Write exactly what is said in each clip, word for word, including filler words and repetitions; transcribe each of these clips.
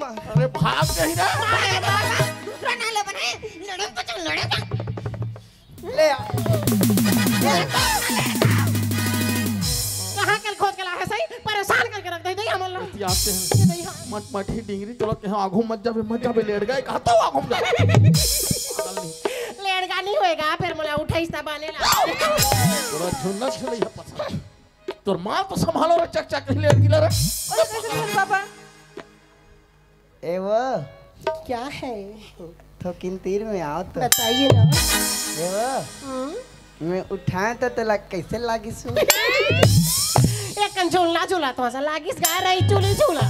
अरे भाग गई रे। दूसरा ना ले बने, लड़े बच्चा, लड़े। ले आ। कहाँ कल खोज के ला है सही, परेशान करके रख दे दे हमन ला। आते हैं। ये दे, हाँ। मट मट ही डिंगरी चलो के, हाँ, आगू मत जाबे, मत जाबे, लेट गए, कहा तो आगू मत जा। पागल नहीं। लेट गा नहीं होएगा, फिर मोला उठाइस त बने ला। तोरा झुन्ना छलई है पसंद। तोर माँ तो संभालो रे, चक चक नहीं लेट गिला रे। अरे कैसे बोल पापा? ए वो, क्या है? थोकिन तीर में आओ तो। बताइए ना। ए वो, हम्म? मैं उठाए तो तोला कैसे लागिस हो? एक कन झूलना झूला तो ऐसा लागिस गा रही चूली झूला।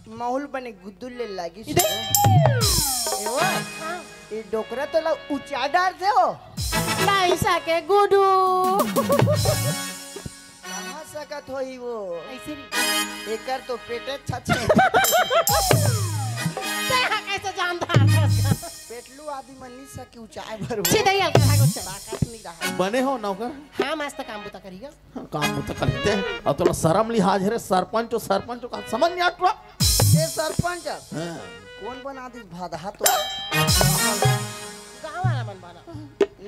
माहौल बने गुदुल ले लागिस इधर। हो। ए वो, हाँ। ये डोकरा तोला ऊंचा डार दे हो। लाइसा के गुडू। कहाँ सकत होही वो? ऐसे भी। एकर तो पेटे छछे। तैं हा कैसे जानता है? पेटलू आदि मन नहीं सके ऊंचाई भर हो। छे दई हल्का है कुछ। ताकत नहीं रहा। बने हो नौकर? हाँ, मस्त काम बुता करिया। हाँ, काम बुता करते हैं। अब तोला शर्म लिहाज है रे, सरपंच हो, सरपंच हो, का समझ नहीं आता? ये सरपंच है। हाँ। कौन बना दी भादहा तो? गाँव वाला मन बना।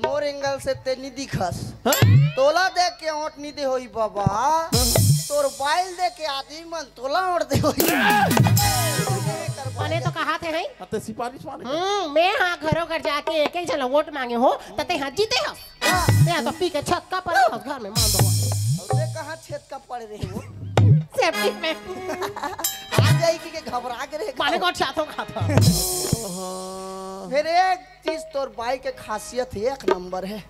मोर एंगल से ते नी दिखस। हाँ? तोला देख के ओट नी दे होई बाबा। तोर बाइल देख के आदमी मन तोला ओट दे होई। बने तो कहा थे हैं? अते सिपारिश वाले। हम्म, मैं हाँ घरों घर जाके एक एक झन वोट मांगे हो, तते हाँ जीते हो। हाँ। मैं तो पी के छक्का पर घर में मांग दो। अरे कहाँ छेद का पड़ रहे हो? सेफ्टी में। आ जाएगी के घबरा के रहे। माने को छातों खाता। फिर एक चीज तोर बाई के खासियत ही एक नंबर है।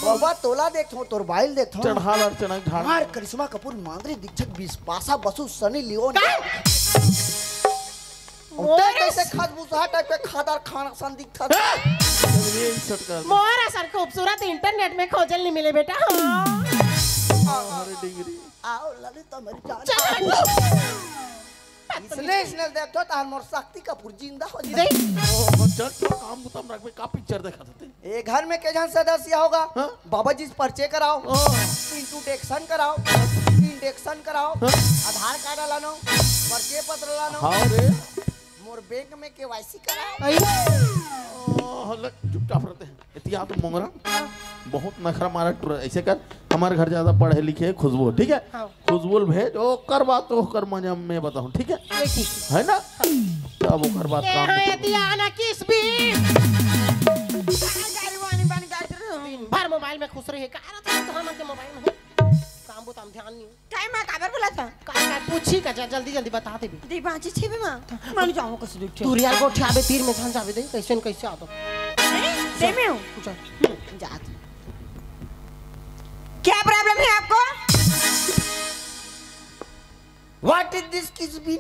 बाबा तोला देखथो, तोर बाई ल देखथो। चढ़ाल और चढ़ाल झाड़। मार करिश्मा कपूर, माधुरी दीक्षित, बिपाशा बसु, सनी लियोन। का? और मोर ते कैसे खदबूसा टाइप के खादर खाना सन दिखता था? ये सटका। मोर असन खूबसूरत इंटरनेट में खोजल नहीं मिले बेटा। हाँ। अरे डिंगरी। आओ ललिता मेरी जान। चल। इसने, इसने देखो तार मोर शक्ति कपूर जिंदा हो जाए। नहीं। ओ, चल, चल, काम बुता में रखबे, का पिक्चर देखा था ते? ए घर में के जन सदस्य होगा? हाँ? बाबा जी से परिचय कराओ, ओ। इंट्रोडक्शन कराओ, इंडक्शन कराओ, हाँ? आधार कार्ड लानो, परिचय पत्र लानो। हाँ रे। मोर बैंक में केवाईसी कराओ। आई। ओ, हल्ला, चुपचाप रहते हैं। एतिया तो मोंगरा, बहुत नखरा मारा टुरा। ऐसे कर, हमारे घर ज्यादा पढ़े लिखे है खुशबू, ठीक है? हाँ। खुशबू ल भेज, ओकर बात तो ओकर मजा में बताऊं, ठीक है? ये ठीक है। है ना? तब ओकर बात ये काम हाँ, होता है। एतिया ना किस भी। दिन भर मोबाइल में खुश रहे, का रहता है तो हमन के मोबाइल में? काम बुता में ध्यान नहीं। काय माँ, काबर बोला था? काय, काय पूछी का, जा, जल्दी, जल्दी बता देबे। दे बाँची छेबे माँ। मान जाओ, कस दुख। तू रियाल को उठाबे, तीर में झन जाबे दे, कैसे न कैसे आ तो। अरे, दे में हूँ। जा। हम्म, जा। क्या प्रॉब्लम है आपको? What is this किसबिन?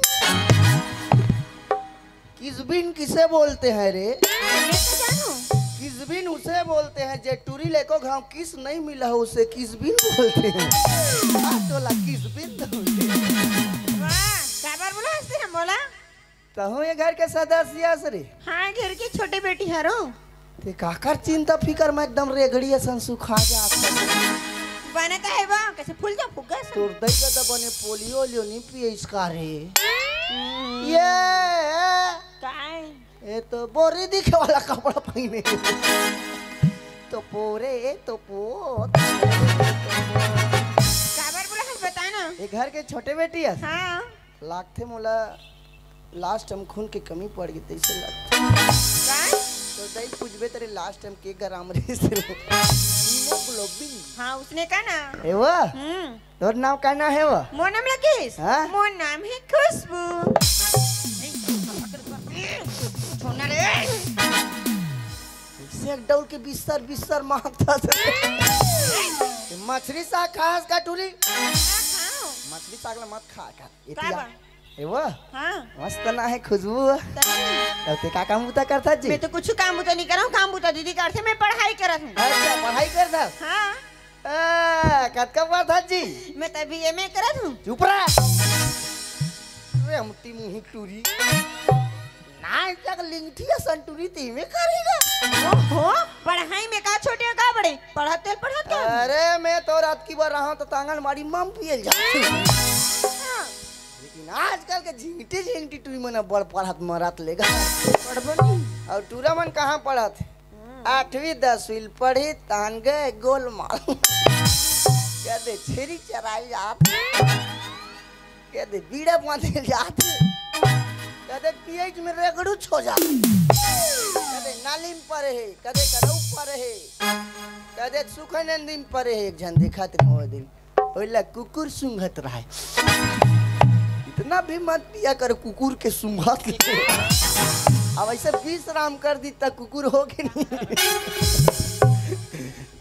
किसबिन किसे बोलते हैं रे? मैं तो जानू। किसबिन उसे बोलते हैं जे टूरी लेको घाव किस नहीं मिला हो, उसे किसबिन बोलते हैं। आ तोला किसबिन तो। वाह, काबर बोला हंसते हम बोला? तहूँ ये घर के सदस्य हस रे? हाँ, घर की छोटी बेटी हरो। ते काकर चिंता फिकर में एकदम रेगड़ी असन सुखा जात हस। बने तो है बा, कैसे फूल जा फुग्गा सन। तोर दई ददा बने पोलियो ओलियो नहीं पिए इसका रे। हम्म। ये। काय? ये तो बोरी दिखे वाला कपड़ा पहिने। तो पोरे, तो पो, तो पोरे, तो पो। काबर बोला हस बता ना। ये घर के छोटे बेटी हस। हाँ। लागथे मोला लास्ट टाइम खून के कमी पड़ गई, तैसे लागथे। काय? तो दई पूछबे तेरे लास्ट टाइम के गरम रहिस रे? हीमोग्लोबिन। हाँ, उसने कहा ना। ए वो? हम्म। तोर नाम का नाम है वो? मोर नाम लकीस। हाँ? मोर नाम है खुशबू। छोड़ना रे। से एक डौल के बिस्तर, बिस्तर मारता से। मछली साग खास का टूरी? हाँ, खाओ। मछली साग ला मत खा कर। का एतिया। बा? ए वो? हाँ। मस्त ना है खुशबू। तनी। अब ते का काम बुता करता जी? मैं तो कुछ काम बुता नहीं कर रहा हूँ, काम बुता दीदी करते, मैं पढ़ाई करत हूँ। अच्छा, पढ़ाई करता? हाँ। आ, कतका पढ़त हस जी? मैं तो अभी एमए करत हूँ। चुप रह। रेमटी मुही टूरी। ना जग लिंगठी असन टूरी ते एमए करेगा। ओहो, पढ़ाई में का छोटे का बड़े? पढ़त तेल पढ़त का? अरे मैं तो रात की बार रहा तो आंगनबाड़ी मम पियल जाती। हाँ। आजकल के झिंगटी झिंगटी टूरी मन बड़ पढ़त मरत लेगा। पढ़बो नहीं। अउ टूरा मन कहाँ पढ़त? आठवीं दसवीं ल पढ़ी, तान गए गोलमाल। कदे छेरी चराए जात, कदे बीड़ा बांधे जात, कदे पीएच में रेगड़ू छो जात, कदे नाली में परे हे, कदे करऊ परे हे, कदे सुखनंदी में परे हे। एक झन देखत रहे ओ दिन, ओला कुकुर सूंघत रहे। इतना भी मत पिया कर, कुकुर के सूंघत ले। अब ऐसे विश्राम कर दी त कुकुर हो के नहीं।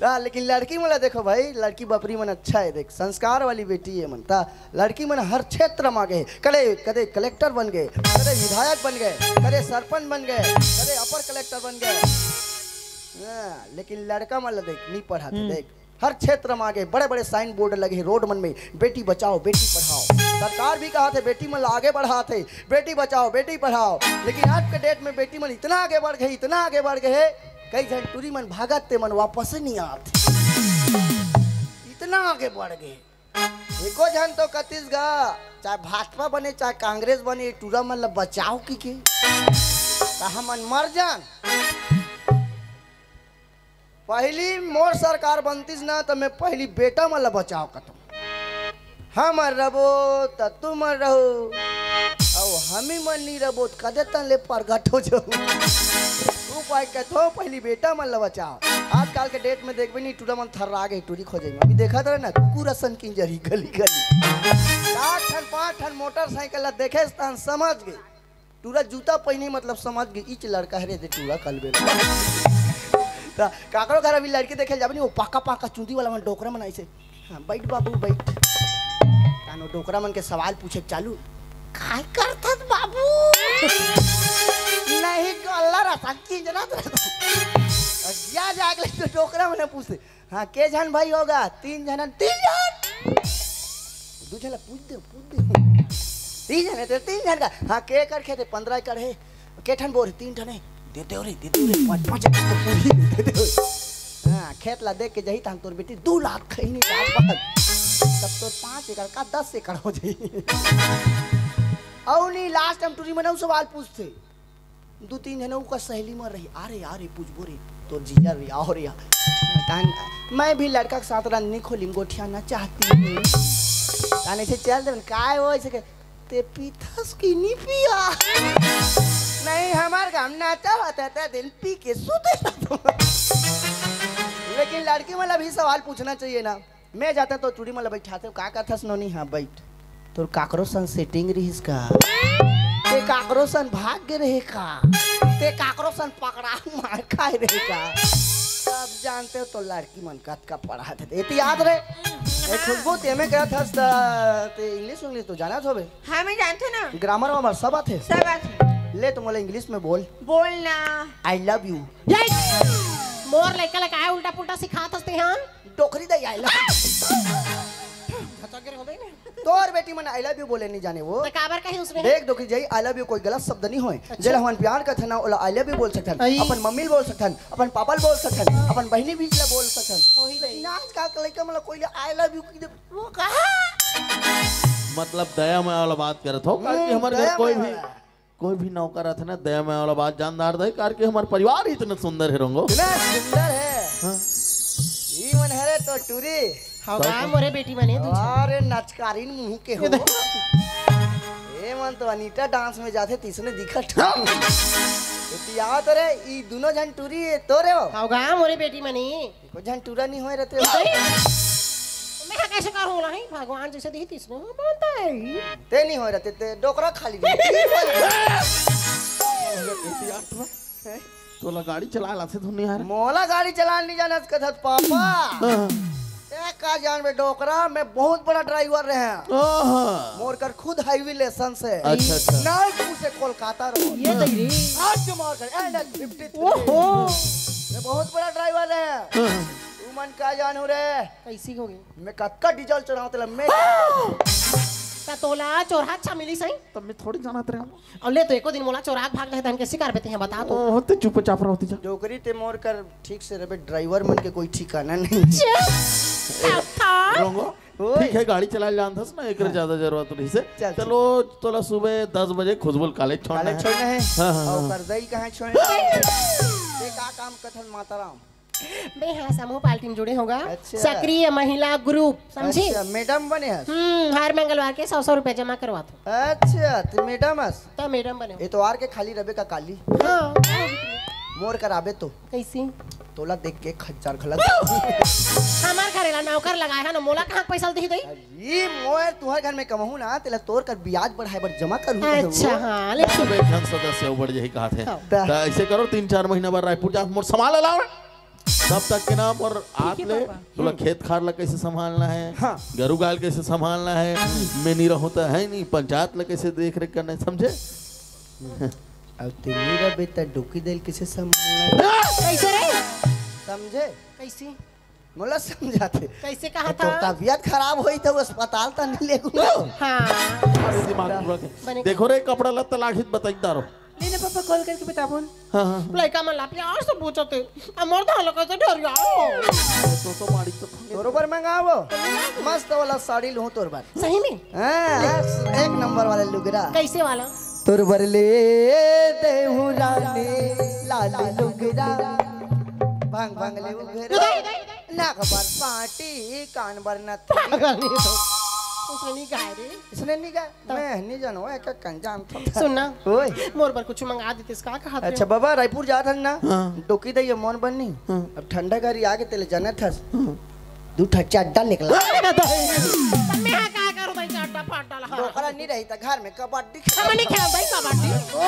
हाँ, लेकिन लड़की मन ला देखो भाई, लड़की बपरी मन अच्छा है, देख, संस्कार वाली बेटी है मन। ता लड़की मन हर क्षेत्र में आगे, कदे कदे कलेक्टर बन गए, कदे विधायक बन गए, कदे सरपंच बन गए, कदे अपर कलेक्टर बन गए। हाँ, लेकिन लड़का मन ला देख, नहीं पढ़ाते। हम्म। देख, हर क्षेत्र में आगे, बड़े बड़े साइन बोर्ड लगे हैं रोड मन में, "बेटी बचाओ, बेटी पढ़ाओ।" सरकार भी कहा थे, बेटी मन ला आगे बढ़ाते, "बेटी बचाओ, बेटी पढ़ाओ।" लेकिन आज के डेट में बेटी मन इतना आगे बढ़ गए, इतना आगे बढ़ गए, कई झन टूरी मन भागत ते मन वापस नहीं आते। इतना आगे बढ़ गए। एको झन तो कतिस गा, चाहे भाजपा बने, चाहे कांग्रेस बने, टूरा मन ला बचाओ की के। त हमन मर जान। पहली मोर सरकार बनतीस ना, त मैं पहली बेटा मन ला बचाओ कतों। हमन रबो, त तुमन रहो, अउ हमी मन नी रबो, त कदे तन ले प्रगट हो जाहू। उपाय कथो, पहली बेटा मन ला बचाओ। आजकल के डेट में देखबे नी, टूरा मन थर्रा गे, टूरी खोजे में। अभी देखत रहे ना, कुकुर असन किंजरही गली गली। चार ठन, पांच ठन मोटरसाइकिल ला देखे, तहन समझ गे। टूरा जूता पहिने, मतलब समझ गे, इच लड़का हरे, दे टूरा कल बेला। त काकरो घर अभी लड़की देखे जाबे नी, वो पाका पाका चूंदी वाला मन, डोकरा मन ऐसे, "हाँ, बैठ बाबू, बैठ।" कानो डोकरा मन के सवाल पूछे के चालू, "काय करथस बाबू?" नहीं, गोल्ला रसन किंजरत रहे। अगिया जाग ले तो डोकरा मन पूछते, "हाँ, के झन भाई होगा?" "तीन झन।" "तीन झन?" दू झन ला पूछ दे, पूछ दे। "तीन झन हे ते, तीन झन का?" "हाँ, के एकड़ खेत हे?" "पंद्रह एकड़ हे।" "के ठन बोर हे?" "तीन ठन हे।" "दे दे रे, दे दे रे, पाँच, पाँच एकड़ तो पूरी दे दे।" हाँ, खेत ला देख के जही तहन तोर बेटी दू लात खइनी जात बात। तब तोर पाँच एकड़ का दस एकड़ हो जाही। अउ नी, लास्ट टाइम टूरी मन अउ सवाल पूछथे। दू तीन झन ओकर सहेली मन रही, "अरे यार, ये पूछबो रे, तोर जीजा रे, आओ रे यार।" तहन मैं भी लड़का के साथ रंजनी खोली में गोठियाना चाहती हूँ। तहन ऐसे चल देवन, "काय हो?" ऐसे के, "ते पीथस की नी पिया?" "नहीं, हमार गाँव नाचा होता था, दिन पी के सुते रहता।" लेकिन लड़की वाला भी सवाल पूछना चाहिए ना। मैं जाता तो टूरी मन ला बैठाते, "का कथस नोनी?" "हाँ, बैठ।" "तोर काकरो सन सेटिंग रहिस का? ते काकरो सन भाग गे रहे का? ते काकरो सन पकड़ा मार खाए रहे का?" सब जानते हो तो लड़की मन कतका पढ़ा थे। एती याद रहे। ए खुशबू, ते में कहत हस त ते इंग्लिश उंग्लिश तो जानत होबे? हाँ, मैं जानते ना। ग्रामर वामर सब आथे? सब आथे। ले तो मोला इंग्लिश में बोल। बोल ना। "I love you।" ये मोर लइका ला काय उल्टा पुल्टा सिखात हस ते, हाँ? डोकरी दई, "I love you।" तोर बेटी मन "I love you" बोले नहीं जाने वो। तो काबर कही उसने? देख डोकरी दई, "I love you" कोई गलत शब्द नहीं होय। अच्छा। जेला हमन प्यार करथन ना, ओला "I love you" बोल सकथन। आई। अपन मम्मी ल बोल सकथन, अपन पापा ल बोल सकथन, अपन बहिनी बीच ला बोल सकथन। वही दई। लेकिन आजकल के लइका मन ला कोई ला "I love you" कहि दे, वो कहा? मतलब दया माया वाला बात करत हो, काबर कि हम्म, हमर घर दया कोई माया भी वाला। कोई भी नौकर रथे ना, दया माया वाला बात जानदार दे, काबर कि हमर परिवार ही इतना सुंदर है, रोंगो। इतना सुंदर है। हाँ। ई मन हरे तो टूरी। हाँ, तो का मोरे बेटी मने दू झन। अरे, नचकारीन मुंह के हो। ये देख। ए मन तो अनीता डांस में जाथे, तिसने दिखत। हाँ। एती आवत रे, ई दुनो झन टूरी तोरे हो। हाँ, का मोरे बेटी मने। एको झन टूरा नहीं होए रहते हो। मैं कैसे करूँ नहीं? भगवान जैसे दी तिसने वो बोलता है। ते नहीं होए रहते, ते डोकरा खाली नहीं। तोला गाड़ी चलाए ला से धुन नहीं आ रहा। मोला गाड़ी चलान नहीं जानत कथत पापा। हाँ। ते का जानबे डोकरा, मैं बहुत बड़ा ड्राइवर रहे। ओहो। मोर कर खुद हाईवे लाइसेंस है। अच्छा, अच्छा। नागपुर से कोलकाता रो। ये दई रे। आज मार कर, एंड फिफ्टी थ्री। ओहो। मैं बहुत बड़ा ड्राइवर रहे। हाँ। तू मन का जानू रे? कैसी होगी? मैं कतका डीजल चुरावत ला मैं। का तोला चोरहा अच्छा मिली सही? तब मैं थोड़ी जानत रहे हूँ। अउ ले तो एको दिन मोला चोरा के भाग जाही, तहन के शिकार बेते हैं, बता तो। ओह, ते चुपचाप रहो, ते जा। डोकरी ते मोर कर ठीक से रहे, ड्राइवर मन के कोई ठिकाना नहीं। चुप, सावधान। रोंगो, ओए। ठीक के गाड़ी चलाए जानथस ना, एकर हाँ। ज्यादा जरूरत रहिसे। चल, चलो, तोला सुबह दस बजे खुशबू ल कॉलेज छोड़ना कॉलेज हे। छोड़ना हे। हाँ, हाँ, अउ हाँ। करदई कहाँ छोड़ना हे? ते का काम कथन माता राम? बे हाँ, समूह पार्टी में जुड़े होगा। अच्छा। सक्रिय महिला ग्रुप, समझी? अच्छा, मैडम बने हस? हम्म, हर मंगलवार के सौ सौ रुपया जमा करवात हो। अच्छा, ते मैडम हस? तो मैडम बने हो। एतवार के खाली रबे का काली? हाँ। मोर कराबे तो। कैसी? तोला देख के खच्चर घलक। हमार घरे ला नौकर लगाए हे ना, मोला कहाँ पैसा दही दही? अरे, मोर तुहर घर में कमाहूँ ना, तेला तोर कर ब्याज बढ़ाए बर जमा करूँ। अच्छा, हाँ, ले। सुबह एक झन सदस्य अउ बढ़ जाही कहाथे। हाँ। त ऐसे करो, तीन चार महीना बाद रायपुर जा, मोर सामान ला लाओ। तब तक के नाम और आत ले, पापा। तोला खेत खार ला कैसे संभालना हे, हाँ। गरू गाय ल कैसे संभालना हे, मैं नहीं रहूँ त हे नहीं, पंचायत ला कैसे देख रेख करना हे, समझे? अब ते नहीं रबे त डोकी दे ल कैसे संभालना हे? कैसे रे? समझे? कैसे? मोला समझाते। कैसे कहा तो था? तबियत खराब होई त अस्पताल त नहीं लेगू ना। हाँ। अरे दिमाग पूरा के। बने देखो रे, कपड़ा लत्ता लागित बताई दारो। नहीं, नहीं, पापा, कॉल करके बताबो न। हाँ, हाँ। लइका मन ला प्यार से पूछत हे, अब मोर धान ला कैसे ढरिया हो? तो, तो माड़ी तो तोरो बर मंगाबो। मस्त वाला साड़ी लूँ तोर बर। सही में? हाँ, एक, एक नंबर वाला लुगरा। कैसे वाला? तोर बर ले देहूँ रानी लाल लुगरा। भंग भंग ले उघरा। नाक बर पाटी, कान बर नथनी। उसने नहीं गाए रे। इसने नहीं गाए। मैं नहीं जानों, एक एक कन जानथों। सुन ना। ओए। मोर बर कुछ मंगा देते, इसका कहा थे? अच्छा बाबा, रायपुर जात हन ना? हाँ। डोकी दइया मोर बर नहीं। हाँ। अब ठंडा घरी आगे तेले जानत हस। हाँ। दू ठा चड्डा निकला। मैं हाँ का करूँ भाई, चड्डा फाटा ला। डोकरा नहीं रही त घर में कबड्डी हम नहीं खेल भाई कबड्डी। ओ,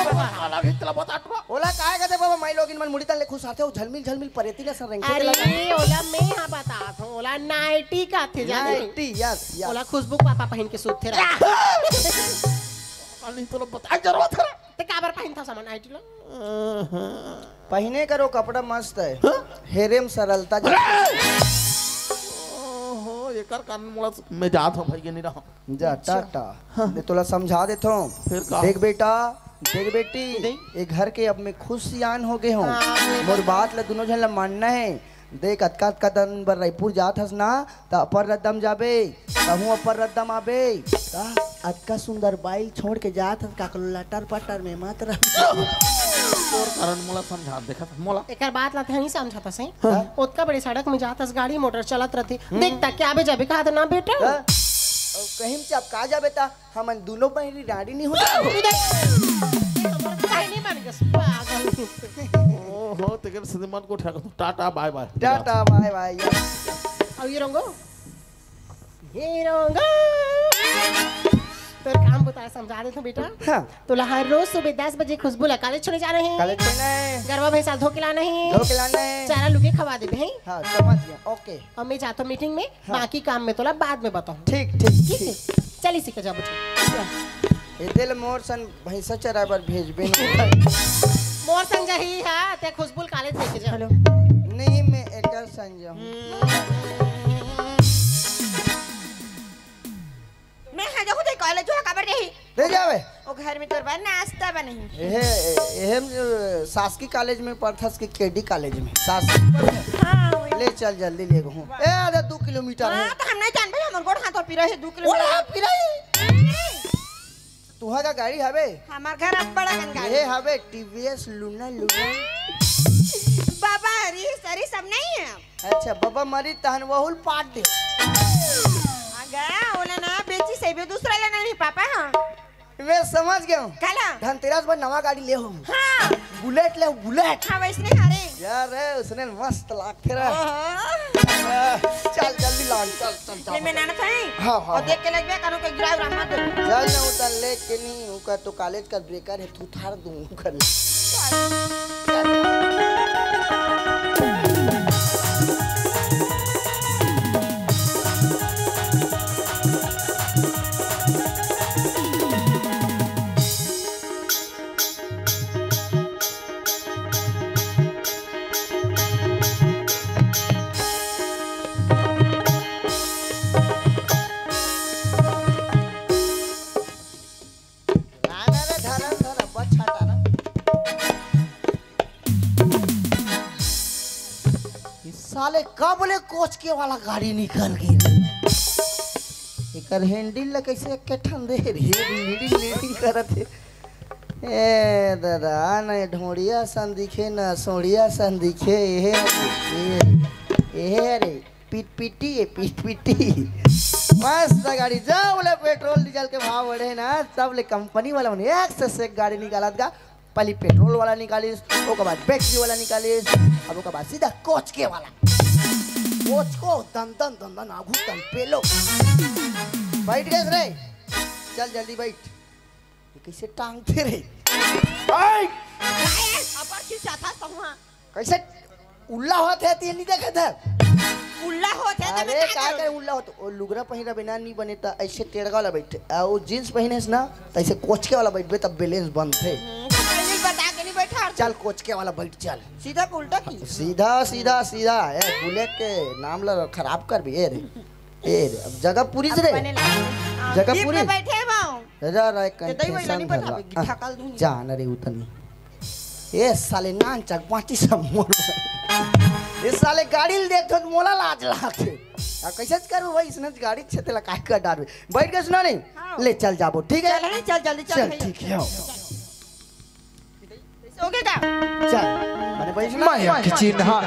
अलग ही तला बता। ओला काय कथे बाबा, माई लोगिन मन मुड़ी तन ले खुश आथे, ओ झलमिल झलमिल परेती ला संग रेंगथे अरे, लगा। ओला मैं हाँ बतात हूँ, ओला नाइटी कथे, जाने? Nighty, yes, yes. ओला खुशबू के पापा पहिन के सूतथे रहा। नहीं तो लोग बताए जरूरत है। ते काबर पहिनथा सामान नाइटी ला? पहिने करो, कपड़ा मस्त हे। हाँ? हेरे म सरलता जाथे। ओहो, एकर कारण मोला मैं जात हूँ भाई, ये नहीं रहा। जा, अच्छा। टाटा। हाँ। मैं तोला समझा देथों। फिर का? देख बेटा, देख बेटी, नहीं। ये घर के अब मैं खुद सियान हो गए हूँ। हाँ, मोर बात ला दुनों झन ला मानना हे। देख, अतका, अतका दिन बर रायपुर जात हस ना, त अपर रद्दा म जाबे, तहूँ अपर रद्दा म आबे। त अतका सुंदर बाई छोड़ के जात हस, काकलो लटर पटर में मत रह। तोर कारण मोला समझा, देखत मोला। एकर बात ला तहीं समझत हस, हाँ। ओतका बड़े सड़क में जात हस, गाड़ी मोटर चलत रथे। हम्म। देख त क्या बे जाबे, कहा त ना बेटा। हाँ। अउ कहीं से आप कहा जाबे त हमन दुनों बहिनी डाड़ी नहीं हो जाबो। बहिनी बन गस, पागल। ओहो, तेकर से मन को ठेका, टाटा, बाय बाय। टाटा, बाय बाय, यार। अउ ये रंगो? ये रंगो। तोर काम बता, समझा देथों बेटा। हाँ। तोला हर रोज सुबह दस बजे खुशबू ला कॉलेज छोड़े जाना हे। कॉलेज छोड़ना हे। गरवा भैंसा धो के लाना हे। धो के लाना हे। चारा लुके खवा देबे, हैं? हाँ, समझ गया। ओके। अब मैं जाथों मीटिंग में, हाँ। बाकी काम मैं तोला बाद में बताहूँ। ठीक, ठीक, ठीक हे। ठीक। चल इसी के जा बच्चे। एदे ले मोर सन भैंसा चराए बर भेजबे नहीं। मोर सन जाही, हाँ, ते खुशबू ल कॉलेज लेके जा। हेलो। नहीं, मैं एकर सन जाहूँ। मैं हाँ जाहूँ, ते कॉलेज जो काबर जाही? ले जावे। ओ घर में तोर बर नाश्ता बनही। एहे, एहे, शासकीय कॉलेज में पढ़थस कि केडी कॉलेज में? शासकीय। हाँ, वही। ले चल जल्दी ले गहूँ। ए, आधा दू किलोमीटर हे। हाँ, त हम नहीं जानबे, हमर गोड़ हाथ पीरा हे, दू किलोमीटर। ओला पीरा हे। तुहा का गाड़ी हवे? हमर घर अब्बड़ अकन गाड़ी। ये हवे टीवीएस लूना, लूना। बाबा, हरी, सरी सब नहीं है। अच्छा, बाबा मरी तहन वहुल पाट दे। अगा, ओला ना बेची से भी दूसरा लेना नहीं पापा, हाँ। मैं समझ गया हूँ। काला? धनतेरस बर नवा गाड़ी ले हूँ। हाँ। बुलेट ले हूँ, बुलेट। हाँ, वैसने हरे। यार, ए, उसने मस्त लागथे रे। ओहो। ए, चल, जल्दी लान, चल, चल, चल। ले, मैं नाना था। हाँ, हाँ, और देख के लग गया, करो के गिराव रामा दे। चल ना, उतर लेके नहीं, उकर तो कॉलेज का ब्रेकर है, तू थार दूँ उकर ले। लाना रे धरम धरम, बस छाटा ना। ये साले कब ले कोच के वाला गाड़ी निकल गई रे? कर हैंडल ला कैसे एक ठन दे रे, लीडिंग लीडिंग करत हे। ए दादा, न ढोड़िया सन दिखे, न सोड़िया सन दिखे। ए, ए, ए रे, पिट पिटी, ए पिट पिटी। मस्त गाड़ी, जब ले पेट्रोल डीजल के भाव बढ़े ना, तब ले कंपनी वाला मन एक से एक गाड़ी निकालत गा। पहली पेट्रोल वाला निकालिस, ओकर बाद बैटरी वाला निकालिस, अब ओकर बाद सीधा कोचके वाला। कोचको दन दन दन दन आगू तन पेलो। बैठ गए रे, चल जल्दी बैठ। ये कैसे टांगथे रे? आई! अबर खिंचाथा सहुआ। कैसे उल्ला होत हे, तेन नहीं देखत हे? उल्ला होत हे, त अरे, बता का दो। करे उल्ला होत? ओ लुगरा पहिरा बिना नहीं बने, त ऐसे टेड़गा वाला बैठे। आ, वो जींस पहिने से ना, त ऐसे कोचके वाला बैठबे, तब बैलेंस बनथे। हम्म, तो पहले बता के नहीं बैठा। चल, कोचके वाला बैठ, चल। सीधा के उल्टा की? सीधा, सीधा, सीधा। ए, बुलेट के नाम ला खराब कर भी, ए रे। ए रे, अब जगह पूरी अब रे। बने लगा। हाँ, जगह जीप पूरी। में बैठे बाऊ। राजा राय ते दही वही कंठे नहीं संग बैठा, भरला। गिट्ठा काल दूंगी। जा न रे उतनी। ए साले नान चकपाची सब मोर। ए साले गाड़ी ल देखथो त मोला लाज लागथे। आ कैसे करू भाई, इसने गाड़ी छेते ला काय कर डारबे। बैठ के सुना नहीं? हाँ। ले चल जाबो, ठीक है? चल, हाँ, चल, जल्दी चल, चल, भैया। ठीक है, आओ। ओके का? चल, मैंने बैठ सुना। माया के चिन्हा।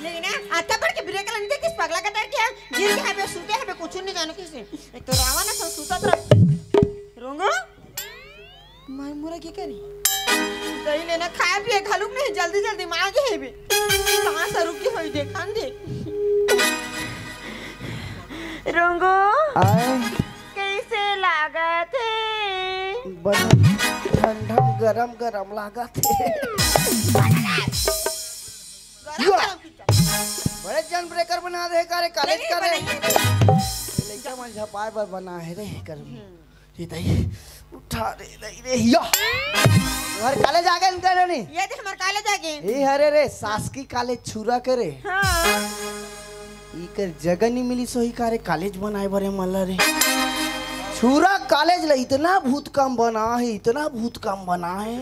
लेकिन आता पड़ के ब्रेक ला नहीं देतिस, पगला कतर के। गिर के हबे, सुते हबे, कुछ नहीं जानो किसे। एक तो रावण है, सब सुतत रह। रोंगो, मार मुरा के करी? दही लेना, खाए पिए घलुक नहीं, जल्दी जल्दी मांगे हेबे। कहाँ से रुकी होई, देखान दे। रोंगो। आए। कैसे लागत हे? बड़ा ठंडा गरम गरम लागत हे। गरम या। गरम पीता। बड़े जन ब्रेकर बना दे का रे, कॉलेज नहीं, का रे। बनाइए नहीं। लइका मन झपाए बर बना हे रे कर। हम्म। ये दई, उठा रे दई रे, या। हमारे कॉलेज आ गए इनका नहीं? ये देख, हमारे कॉलेज आ गए। ए, अरे रे, शासकीय कॉलेज छुरा के रे। हाँ। इकर जगह नहीं मिली, सोही का रे, कॉलेज बनाए बरे मला रे। छुरा कॉलेज ला इतना भूत कम बना है, इतना भूत कम बना है,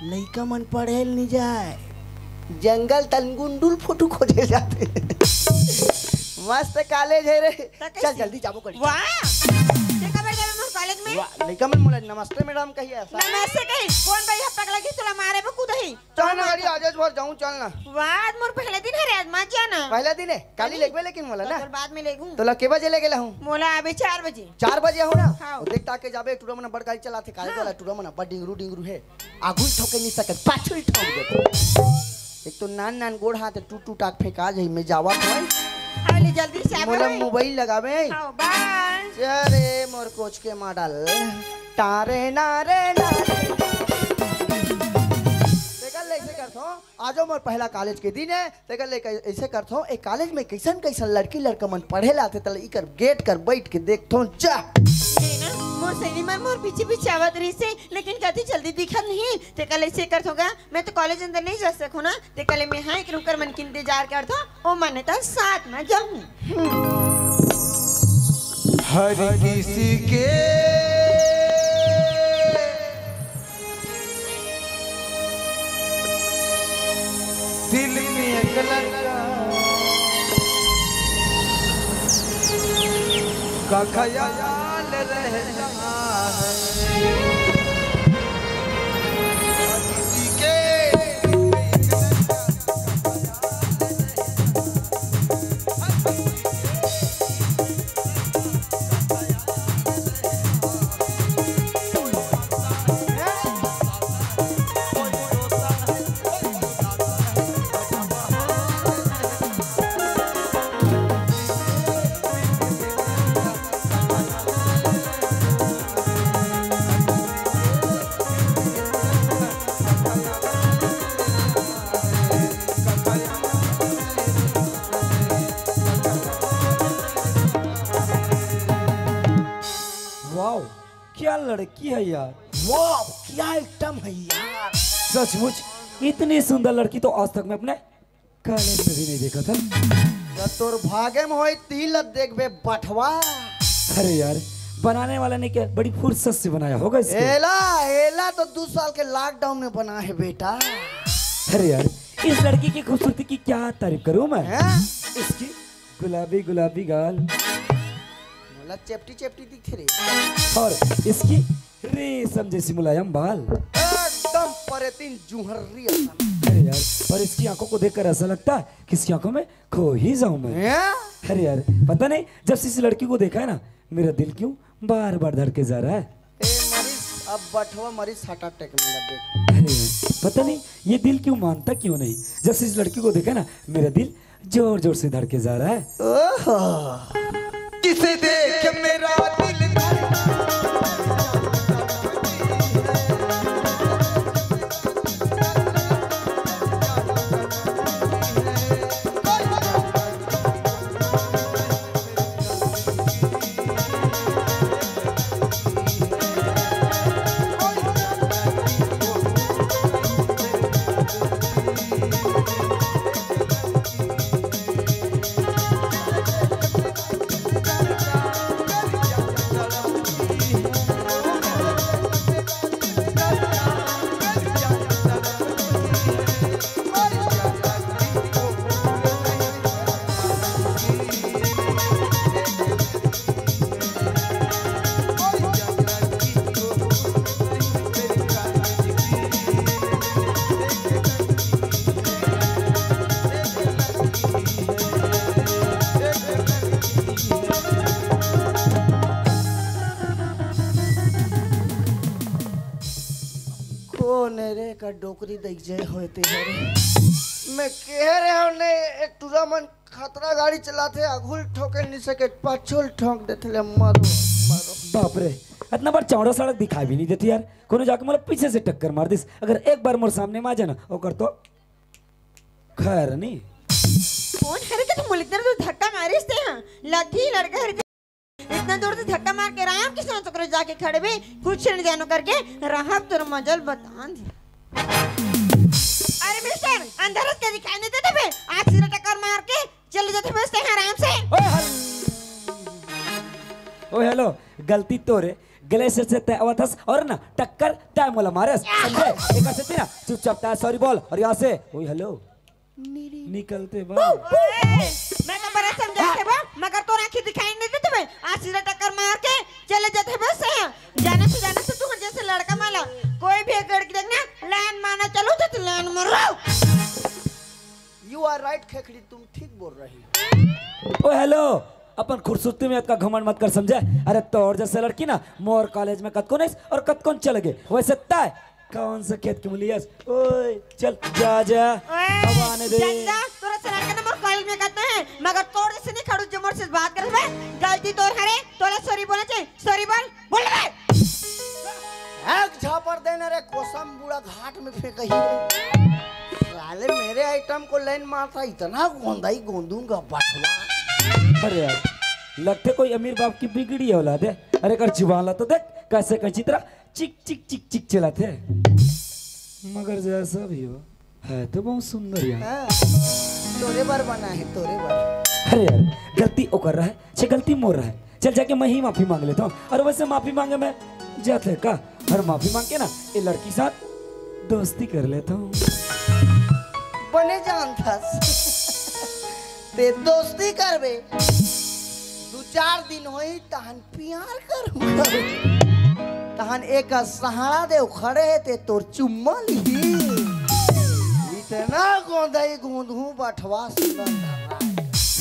लइका मन पढ़े ल नहीं जाए, जंगल तन गुंडुल फोटो खोजे जाते। मस्त कॉलेज है रे। त चल कैसे? जल्दी जाबो करी। वाह! ते कब जाबे मोर कॉलेज में? वाह, लइका मन मोला नमस्ते मैडम कही ऐसा। नमस्ते कही? कौन भैया पगला की तोला मारे में कूदही? चल ना गाड़ी, आज भर जाऊं, चल ना। वाह, आज मोर पहले दिन है रे, आज मत जाना। पहला दिन है, काली अरे, लेगबे लेकिन मोला तो ना। तोर बाद में लेगू। तोला के बजे लेगे लाहूं? मोला आबे चार बजे। चार बजे हो ना? हाँ। वो देख ताके जाबे, टूरा मन बड़ गाड़ी चलाथे, काली हाँ। वाला टूरा मन बड़ डिंगरू डिंगरू है। आगू ही ठोके नहीं सकत, पाछू ही ठोक देथे। एक तो नान नान गोड़ हाथ टूट टूट आके फेंका जाई, मैं जावा कोई। हाँ, ले जल्दी से आबे मोला भाई। मोबाइल लगाबे। हाँ, बाय। अरे मोर कोच के मॉडल। तारे नारे नारे। देखा ले ऐसे करथो, आजो मोर पहला कॉलेज के दिन है, तेकर ले कै-, ऐसे करथो, ए कॉलेज में कैसन कैसन लड़की लड़का मन पढ़े ला आथे, तले इकर गेट कर बैठ के देखथो, जा। ए ना, मोर सहेली मन मोर पीछे पीछे आवत रहिसे, लेकिन कति जल्दी दिखत नहीं, तेकर ले ऐसे करथो गा, मैं तो कॉलेज अंदर नहीं जा सकूं ना, तेकर ले मैं हाँ एक रुकर मन के इंतजार करथो, ओ मन त साथ में जाऊं। हर किसी के दिल में एक लड़का का ख्याल रहता है। हर किसी के दिल में एक लड़का लड़की है यार। वाह, क्या आइटम है यार। सचमुच, इतनी सुंदर लड़की तो आज तक मैं अपने कॉलेज में भी नहीं देखा था। तो तोर भागे में होई, ती ल देखबे बठवा। अरे यार, बनाने वाला ने क्या बड़ी फुर्सत से बनाया होगा इसको। एला, एला तो दो साल के लॉकडाउन में बना है बेटा। अरे यार, इस लड़की की खूबसूरती की क्या तारीफ करूं मैं। हैं? इसकी गुलाबी गुलाबी गाल। मोला चेपटी चेपटी दिखथे रे। और इसकी रेशम जैसी मुलायम बाल। एकदम परेतीन जुहर्री असन। अरे यार, और इसकी आंखों को देखकर ऐसा लगता है कि इसकी आंखों में खो ही जाऊं मैं। हैं? अरे यार, पता नहीं, जब से इस लड़की को देखा है ना, मेरा दिल क्यों बार बार धड़के जा रहा है। ए मरीज, अब बठवा मरीज, हार्ट अटैक में लग गए। अरे यार, पता नहीं ये दिल क्यों मानता क्यों नहीं, जब से इस लड़की को देखा ना, मेरा दिल जोर जोर से धड़के जा रहा है। ओहो। किसे देख मेरा दिल धड़का। कौन है रे का डोकरी देख जय होए ते हरे। मैं कह रहे हूँ ने, ए टूरा मन खतरा गाड़ी चलाथे, आगुल ठोके नहीं सके, पाछुल ठोक देथे ले, मारो, मारो। बाप रे, इतना बार चौड़ा सड़क दिखाई भी नहीं देती यार। कोनो जाके मोला पीछे से टक्कर मार दिस, अगर एक बार मोर सामने में आ जाना, ओकर तो खैर नहीं। कौन हरे के तुम इतना दूर धक्का मारिस ते, हाँ? लठी लड़का हरे, इतना दूर से धक्का मार के राम किसान चक्र जाके खड़े भी, कुछ नहीं जानो करके, राहब तोर मजल बतान दे। अरे मिस्टर, अंधारस के दिखाई नहीं देते बे? आज सीधा टक्कर मार के चले जाते बस ते आराम से। ओए हल-, ओए हेलो, गलती तोरे, गले से, से तय आवत हस और ना टक्कर तय मोला मारस, समझे? एक से तेरा चुपचाप तय सॉरी बोल और यहाँ से, ओए हेलो, निकलते बा। ओए, मैं तो बड़ा समझाते बा, मगर तोर आँखी दिखाई नहीं देते बे। आज सीधा टक्कर मार के चले जाते बस यहाँ। जाने से, जाने से तू जैसे लड़का माला, कोई भी एक लड़की देखना, लाइन मारना चलो तो लाइन मारो। You are right खेखड़ी, तुम ठीक बोल रही हो। ओ हेलो, अपन खूबसूरती में इतना घमंड मत कर, समझे? अरे तोर जैसे लड़की ना मोर कॉलेज में कतको नहीं और कतकोन चले गए। वैसे तय कौन से खेत के मुलियस? ओए चल, जा जा, ओए, अब आने दे। चंदा, तोरा से लड़का ना मोर कॉलेज में कतना है, मगर तोर जैसे नहीं खड़ू जो मोर से बात करे बे। गलती तोर हरे, तोला सॉरी बोलना चाहिए। सॉरी बोल, बोल बे। एक झापड़ देना रे, कोसम बूढ़ा घाट में फेंकही। साले मेरे आइटम को लाइन मारता, इतना गोंदाई गोंदूंगा बठवा। अरे यार, लगते कोई अमीर बाप की बिगड़ी औलाद है। अरे कर जुबान ला तो देख, कैसे कैंची तरह चिक चिक चिक चिक चलाथे। मगर जैसा भी हो, है तो बहुत सुंदर यार। हाँ, तोरे बर बना है, तोरे बर। अरे यार, गलती ओकर रहा है, छे गलती मोर रहा है। चल जाके मैं ही माफी मांग लेता हूँ। और वैसे माफी मांगे मैं जाते का, और माफी मांग के ना ये लड़की साथ दोस्ती कर लेता हूँ। बने जान था ते दोस्ती करबे, दू चार दिन होई तहन प्यार करूंगा। तहन एक सहारा दे खड़े हे ते तोर चुम्मा लिही। इतना गोंदई गोंदहू बठवा सुंदर।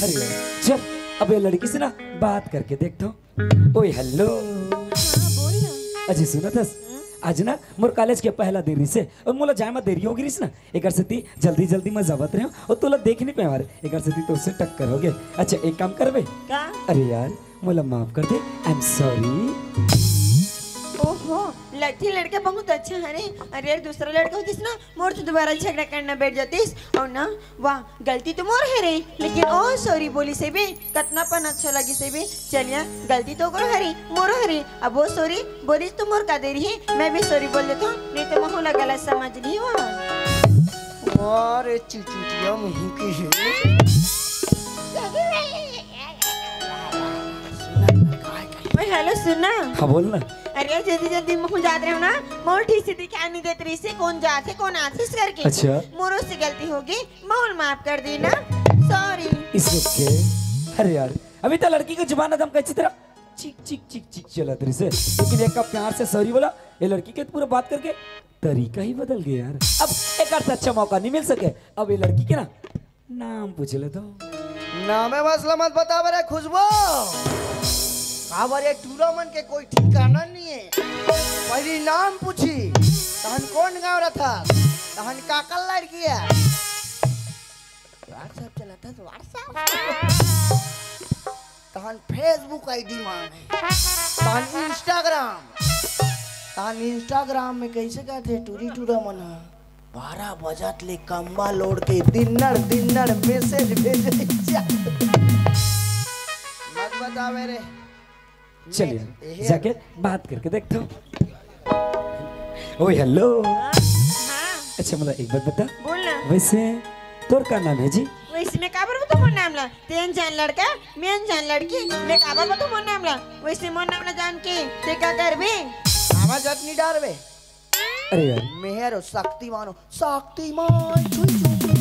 अरे चल, अब ये लड़की से ना बात करके देखता हूँ। ओए हेलो। हाँ, बोल ना। अजी सुनत हस? हाँ? आज ना मोर कॉलेज के पहला दिन रिसे और मोला जाए में देरी हो गई रिस ना, एकर सेती जल्दी जल्दी में जावत रहे और तोला देख नहीं पाए, एकर सेती तोसे टक्कर हो गए। अच्छा एक काम करबे? का? अरे यार, मोला माफ कर दे, I am sorry। ओह, हो, लगथे लड़का बहुत अच्छा हरे। अरे यार, दूसरा लड़का होतिस ना, मोर तो दोबारा झगड़ा करना बैठ जातिस। अउ ना, वाह, गलती तो मोर हरे, लेकिन ओ सॉरी बोलिस हे बे, कतना पन अच्छा लगिस हे बे। चलिया, गलती तो ओकरो हरे, मोरो हरे। अब ओ सॉरी बोलिस तो मोर का देरी हे, मैं भी सॉरी बोल देथों, नहीं तो महू ला गलत समझ लिही। अरे चुचुटिया मुही के हे। ओए, हेलो, सुन ना। हाँ, बोल ना। अरे, जल्दी जल्दी महू जात रहेंव ना, महू ठीक से दिखाई नहीं देत रहिसे, कौन जात हे, कौन आत हे करके। अच्छा। मोरो से गलती होगे, महू माफ कर देना, सॉरी। It's okay। अरे यार, अभी तो लड़की के जुबान एकदम कैंची तरह चिक चिक चिक चिक चलत रहिसे, लेकिन एक प्यार से सॉरी बोला, ये लड़की के पूरा बात करके तरीका ही बदल गया यार। अब एक से अच्छा मौका नहीं मिल सके, अब ये लड़की के ना नाम पूछ लेथों। नामे मसला मत बता बरे खुशबू। काबर ये टूरा मन के कोई ठिकाना नहीं है। पहली नाम पूछी, तहन कौन गांव रहिथस, तहन काकर लड़की हे। WhatsApp चलाथस, WhatsApp। तहन Facebook ID मांगे, तहन Instagram, तहन Instagram में कैसे कहथे टूरी टूरा मन ह, बारह बजत ले कम्बल ओढ़ के दिन्नड़ दिन्नड़ message भेजे। मत बतावे रे। चलिए, एहे जाके बात करके देखथों। ओए, हेलो। हाँ। अच्छा, मोला एक बात बता। बोल ना। वैसे तोर का नाम हे जी? वैसे मैं काबर बताहूँ मोर नाम ला? तें अनजान लड़का, मैं अनजान लड़की, मैं काबर बताहूँ मोर नाम ला? वैसे मोर नाम ला जान के तें का करबे? आवाज अतनी डारबे। अरे यार। मेहर हो, शक्तिमान हो, शक्तिमान, छुई, छुई, छुई।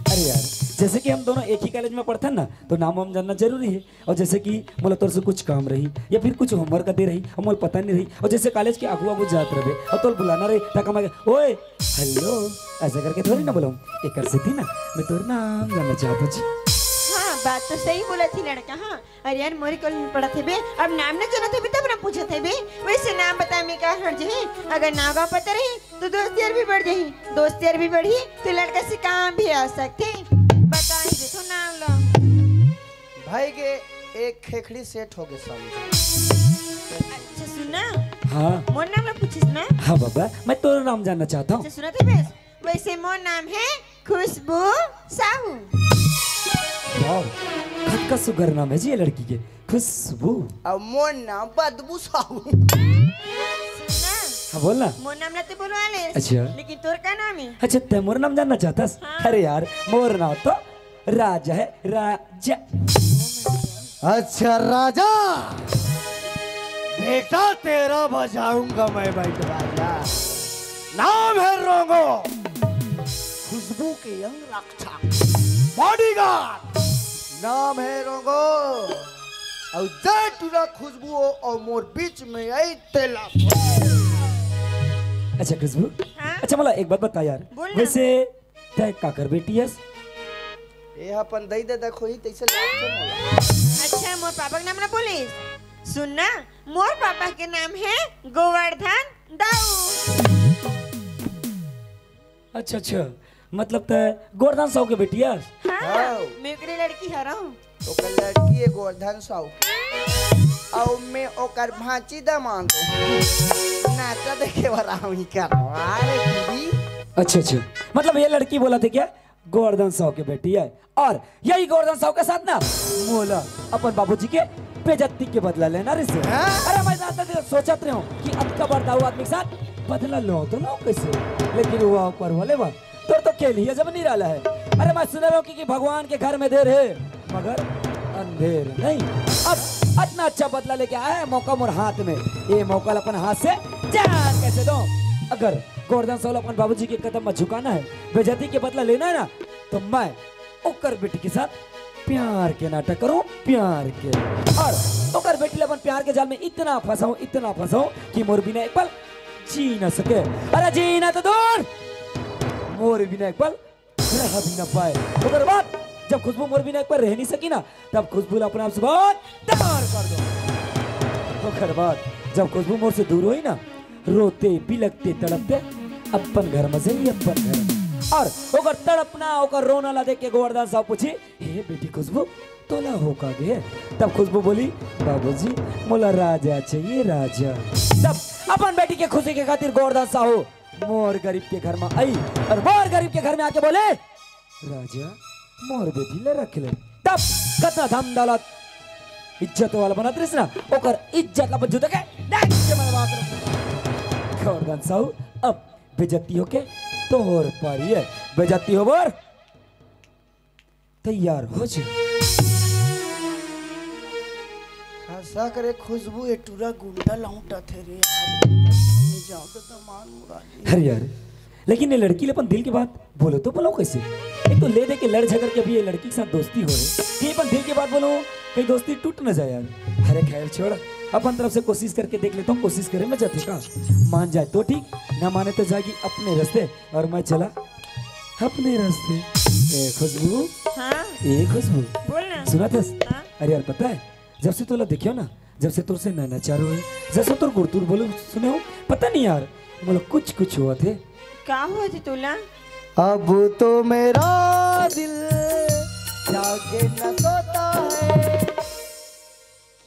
अरे यार, जैसे कि हम दोनों एक ही कॉलेज में पढ़थन ना, तो नाम वाम जानना जरूरी है। और जैसे कि मोला तोर से कुछ काम रही या फिर कुछ होमवर्क दे रही और मोला पता नहीं रही, और जैसे कॉलेज के आगू आगू जात रहे और तोला बुलाना रही, तक मैं, ओए, हेलो, ऐसा करके थोड़ी ना बुलाऊं। एकर सेती ना मैं तोर नाम जानना चाहत हूँ जी। हाँ, बात तो सही बोलत हे लड़का। हाँ, अरे यार, मोरी कॉलेज में पढ़त हे बे, अब नाम न जानत हे बे, तब न पूछत हे बे। वैसे नाम बताए में का हर्ज हे? अगर नाम गाँव पता रही तो दोस्त यार भी बढ़ जाही, दोस्त यार भी बढ़ही तो लड़का से काम भी आ सकथे। बता ही देथों नाम ला। भाई के एक खेखड़ी सेट हो गए समझ। अच्छा सुन ना। हाँ। मोर नाम ला पूछिस ना। हाँ बाबा, मैं तोर नाम जानना चाहत हूँ। अच्छा सुनत हे बे, वैसे मोर नाम हे खुशबू साहू। वाह, कतका सुघर नाम हे जी ये लड़की के, खुशबू। अब मोर नाम बदबू साहू। सुन ना। हाँ, बोल ना। मोर नाम ला तो बोलवा ले। अच्छा। लेकिन तोर का नाम हे? अच्छा, तैं मोर नाम जानना चाहत हस? हाँ। अरे यार, मोर नाम तो राजा हे, राजा। अच्छा राजा, बेटा तेरा बजाऊंगा मैं बैंड बाजा। नाम हे रोंगो, खुशबू के अंग रक्षक, बॉडीगार्ड। नाम हे रोंगो। अउ जय टूरा खुशबू हो अउ मोर बीच में आई तेला। अच्छा खुशबू, हाँ? अच्छा मोला एक बात बता यार, बोल ना। वैसे तैं काकर बेटी हस? ए ह अपन दई ददा खोही तइसे लागथे मोला। अच्छा, मोर पापा के नाम ना बोलिस। सुन ना, मोर पापा के नाम हे गोवर्धन दाऊ। अच्छा, अच्छा, मतलब तैं गोवर्धन साहू के बेटी हस? हाँ, हाँ। मैं ओकरे लड़की हरौं। ओकर लड़की हे गोवर्धन साहू के। अउ मैं ओकर भांची दमांद हूँ। नाचा देखे बर आहूँ ही कर। अरे दीदी। अच्छा, अच्छा, मतलब ये लड़की बोलत हे क्या गोवर्धन साहू के बेटी हे? अउ यही गोवर्धन साहू के साथ ना मोला अपन बाबूजी के बेइज्जती के बदला लेना रहिसे। हाँ? अरे मैं रात दिन सोचत रहेंव कि अतका बड़ दाऊ आदमी के साथ बदला लूँ तो लूँ कइसे, लेकिन वो ऊपर वाले बा तोर तो खेल ही अजब निराला हे। अरे मैं सुने रहेंव कि, कि भगवान के घर में देर हे मगर अंधेर नहीं। अब अतना अच्छा बदला लेके आया हे, मौका मोर हाथ में, ये मौका ला अपन हाथ से जान कइसे दूँ? अगर गोवर्धन साहू ला अपन बाबूजी के कदम में झुकाना हे, बेइज्जती के बदला लेना हे ना, तो मैं ओकर बेटी के साथ प्यार के नाटक करूँ, प्यार के। अउ ओकर बेटी ला अपन प्यार के जाल में इतना फँसाऊँ, इतना फँसाऊँ कि मोर बिना एक पल जी ना सके। अरे जीना तो दूर, मोर बिना एक पल रह भी ना पाए। ओकर बाद जब खुशबू मोर बिना एक पल रह नहीं सकी ना, तब खुशबू ला अपने आप से बाहर तार कर दूँ। ओकर बाद जब खुशबू मोर से दूर होही ना, रोते, बिलकते, तड़पते अपन घर में जाही, अपन घर। अउ ओकर तड़पना, ओकर रोना ला देख के गोवर्धन साहू पूछही, "हे बेटी खुशबू, तोला हो का गे? तब खुशबू बोली, "बाबूजी, मोला राजा चाहिए, राजा।" तब अपन बेटी के खुशी के खातिर गोवर्धन साहू मोर गरीब के घर में आई और मोर गरीब के घर में आके बोले, "राजा, मोर बेटी ला रख ले।" तब कतना धन दौलत, इज्जत वाला बनत रहिस ना, ओकर इज्जत ला बज्जू देके डांट के मरवा कर। गोवर्धन साहू अब बेइज्जती होके तोर पारी है, बेइज्जती हो बर तैयार हो जा। हंसा करे खुशबू, ये टूरा गुंडा लौटा थे रे यार। जाओ तो दमान मुरारी। अरे यार, लेकिन ये लड़की ले अपन दिल की बात बोलो तो बोलो कैसे? एक तो ले दे के लड़ झगड़ के भी ये लड़की के साथ दोस्ती हो रही, ये अपन दिल की बात बोलो, कहीं दोस्ती टूट ना जाए यार। अरे खैर छोड़, अपन तरफ से कोशिश करके देख लेता हूँ, कोशिश करे मैं जाते का मान जाए तो ठीक, ना माने तो जाएगी अपने रास्ते और मैं चला अपने रास्ते। ए खुशबू, हाँ। ए खुशबू, बोल ना। सुना थस? हाँ। अरे यार पता है, जब से तोला देखियो ना, जब से तोर से नैना चारो है, जब से तोर गुरतुर बोले सुने हो, पता नहीं यार, मतलब कुछ कुछ हुआ थे। का हुआ थे तोला? अब तो मेरा दिल जागे न सोता है,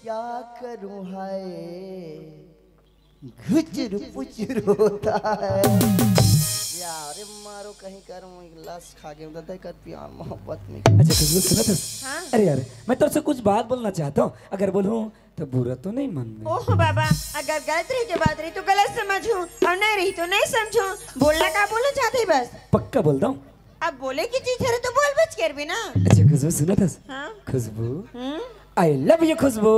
क्या करूं हाय, घुचुर पुचुर होता है। यार मारो कहीं कर, मैं गिलास खा के बता कर प्यार मोहब्बत में। अच्छा खुशबू सुना था? हाँ। अरे यार, मैं तोर से कुछ बात बोलना चाहता हूँ, अगर बोलूँ तो बुरा तो नहीं मान में? ओहो बाबा, अगर गलत रही के बात रही तो गलत समझूं और नहीं रही तो नहीं समझूं। बोलना का बोलना चाहते ही बस। पक्का बोलता हूँ। अब बोले की चीज है तो बोल बच कर भी ना। अच्छा खुशबू सुना था? हाँ। खुशबू। हम्म। I love you खुशबू।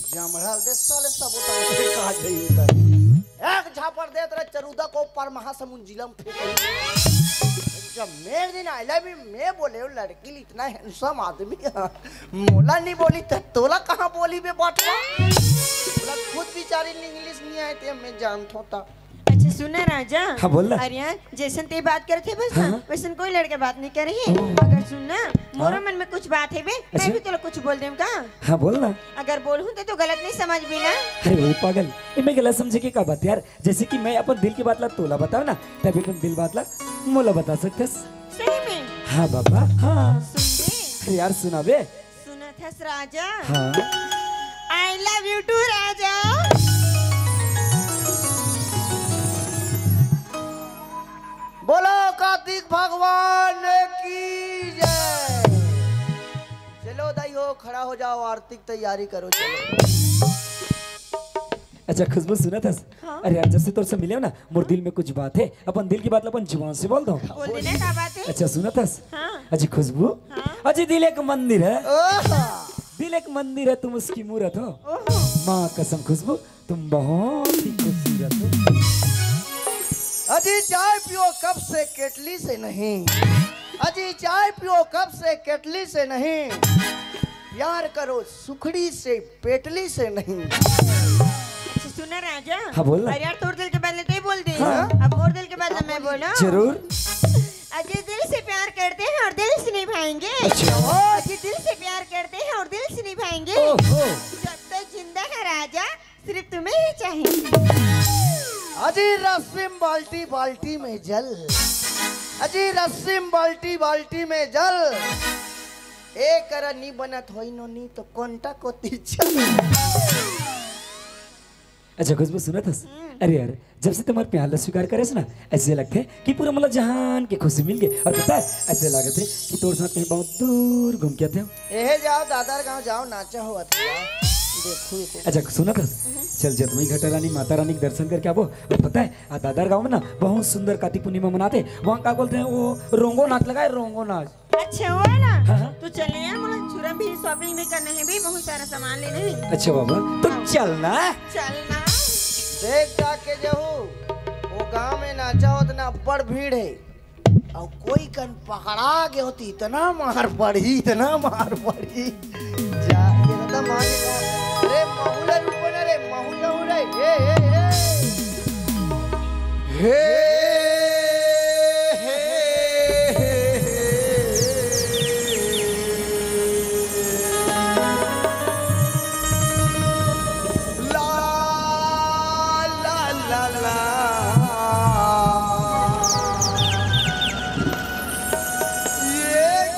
जामड़ाल दे साले सब उतार के कहा जाइए उधर। एक झापड़ दे तेरा चरूदा को ऊपर महासमुंद जिला में फेंक। जब मैं दिन I love you मैं बोले वो लड़की इतना handsome आदमी है। मोला नहीं बोली तो तोला कहाँ बोली बे बाटवा? बोला खुद बेचारी ने इंग्लिश नहीं आए थे मैं जानत होता। अच्छा सुना राजा। हाँ, बोल ना। अरे यार, जैसन ते बात करत हे बस हाँ, ना, हाँ। वैसन कोई लड़के बात नहीं करे हे। ओह। अगर सुन ना, मोरो हाँ। मन में कुछ बात हे बे, अच्छा। मैं भी तोला कुछ बोल देम का? हाँ, बोल ना। अगर बोलहूँ तो, तो गलत नहीं समझ भी ना। अरे वही पागल, इमे गलत समझे के का बात यार? जैसे कि मैं अपन दिल की बात ला तोला बताओ ना, तभी अपन दिल बात ला मोला बता सकथस। सही में? हाँ बाबा, हाँ। सुन बे। अरे यार सुना बे। सुनत हस राजा? हाँ। I love you too राजा। बोलो कार्तिक भगवान की जय। चलो दाई हो, खड़ा हो जाओ, आरती की तैयारी करो, चलो। अच्छा खुशबू सुनत हस? हाँ। अरे यार, जब से तोर से मिले हो ना, मोर दिल में कुछ बात है, अपन दिल की बात ला अपन जुबान से बोल दो। बोल देना, का बात है? अच्छा सुनत हस? हाँ। अजी खुशबू, हाँ। अजी दिल एक मंदिर है, ओहो। दिल एक मंदिर है, तुम उसकी मूरत हो। ओहो। माँ कसम खुशबू, तुम बहुत ही खूबसूरत हो। अजी चाय पियो कप से केटली से नहीं, अजी चाय पियो कप से केटली से नहीं, प्यार करो सुखड़ी से पेटली से नहीं। अच्छा, सुना राजा। हाँ, बोल ना। अरे यार, तोर दिल के बात ला तैं बोल दे। हाँ। अब मोर दिल के बात ला मैं बोलूं? जरूर। अजी दिल से प्यार करते हैं और दिल से निभाएंगे। अच्छा। अजी दिल से प्यार करते हैं और दिल से निभाएंगे। ओहो। जब तक जिंदा है राजा, सिर्फ तुम्हें ही चाहिए। अजी रस्सिम बाल्टी बाल्टी में जल, अजी रस्सिम बाल्टी बाल्टी में जल, ए करा नी बनत होई नो नी तो कोंटा कोती चल। अच्छा खुशबू सुनत हस? हम्म। अरे यार, जब से तुम्हार प्यार ला स्वीकार करेस ना, ऐसे लगथे कि पूरा मतलब जहान के खुशी मिल गए। और पता है, ऐसे लगथे कि तोर साथ कहीं बहुत दूर घूम के आते हो। एहे जाओ दादर गांव जाओ, नाचा हो अतिया। देखो, देखो। अच्छा सुनत हस? हम्म। चल जतमई घटा रानी माता रानी के दर्शन करके आबो। और पता है, आ दादर गांव में ना बहुत सुंदर कार्तिक पूर्णिमा मनाते। वहाँ का बोलते हैं वो रोंगो नाच लगाए, रोंगो नाच। अच्छा हुआ ना? हाँ, हाँ। तो चले यार, मोला छुरा भी shopping भी करना है भी, बहुत सारा सामान लेना है। अच्छा बाबा, तो हाँ। चलना। चलना। देख जाके जहू, वो गांव में नाचा होत ना बड़ भीड़ है। और कोई कन पकड़ा गए होती, इतना मार पड़ी, इतना मार पड़ी। जा, ये तो मार, अरे महुला रूप बना रे, महुला हो रे, ए, ए, ए। हे, हे, हे, हे, हे। ला, ला, ला, ला। एक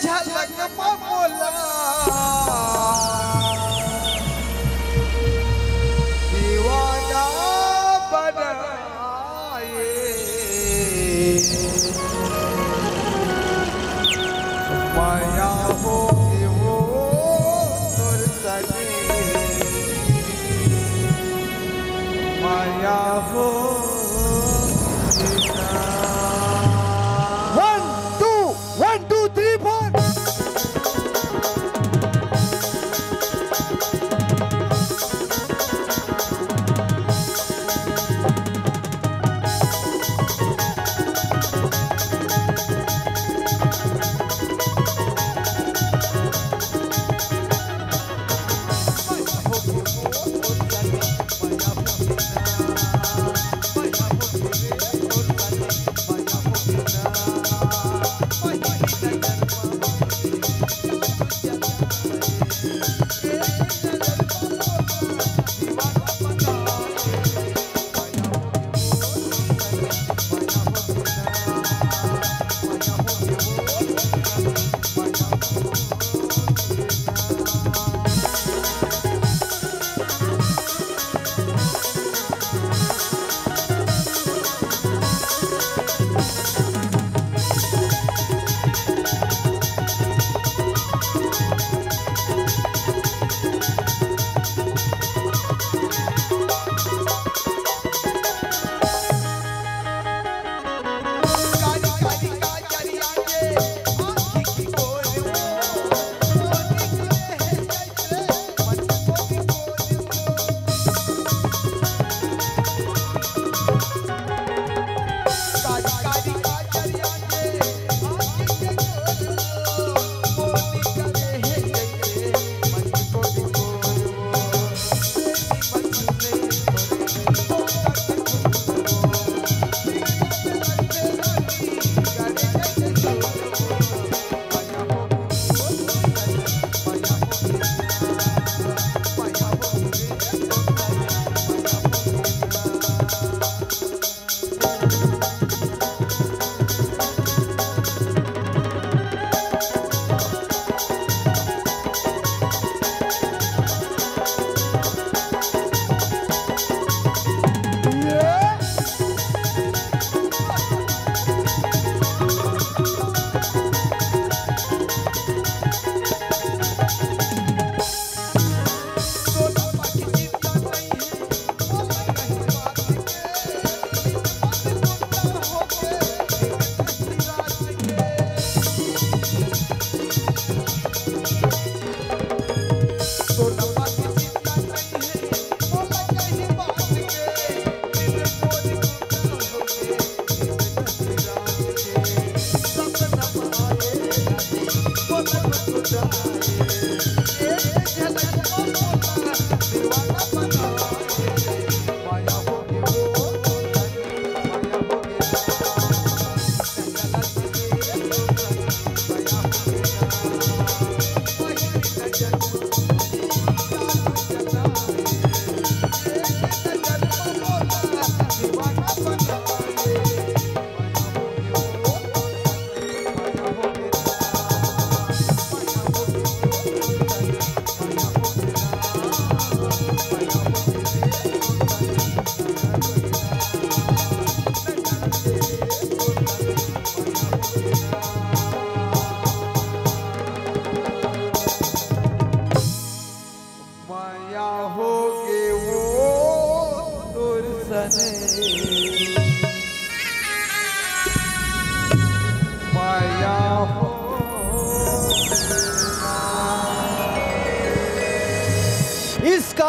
झलक में बोला।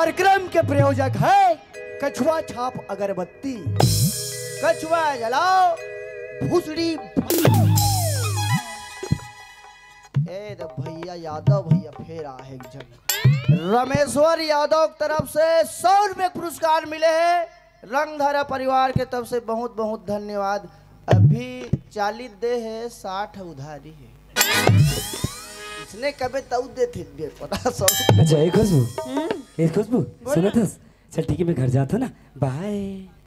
कार्यक्रम के प्रायोजक है कछुआ छाप अगरबत्ती। कछुआ जलाओ, भूसड़ी। ए तो भैया, यादव भैया फेर आ हे एक झन। रमेश्वर यादव के तरफ से सौ रुपये पुरस्कार मिले हे। रंगधारा परिवार के तरफ से बहुत बहुत धन्यवाद। अभी चालीस दे हे, साठ उधारी हे। इसने कबे तऊ देथे बे, पता सौ। अच्छा, ए खुशबू, हम्म? ए खुशबू, बोल सुनत ना। हस? चल ठीक हे, मैं घर जात हूँ ना, बाय।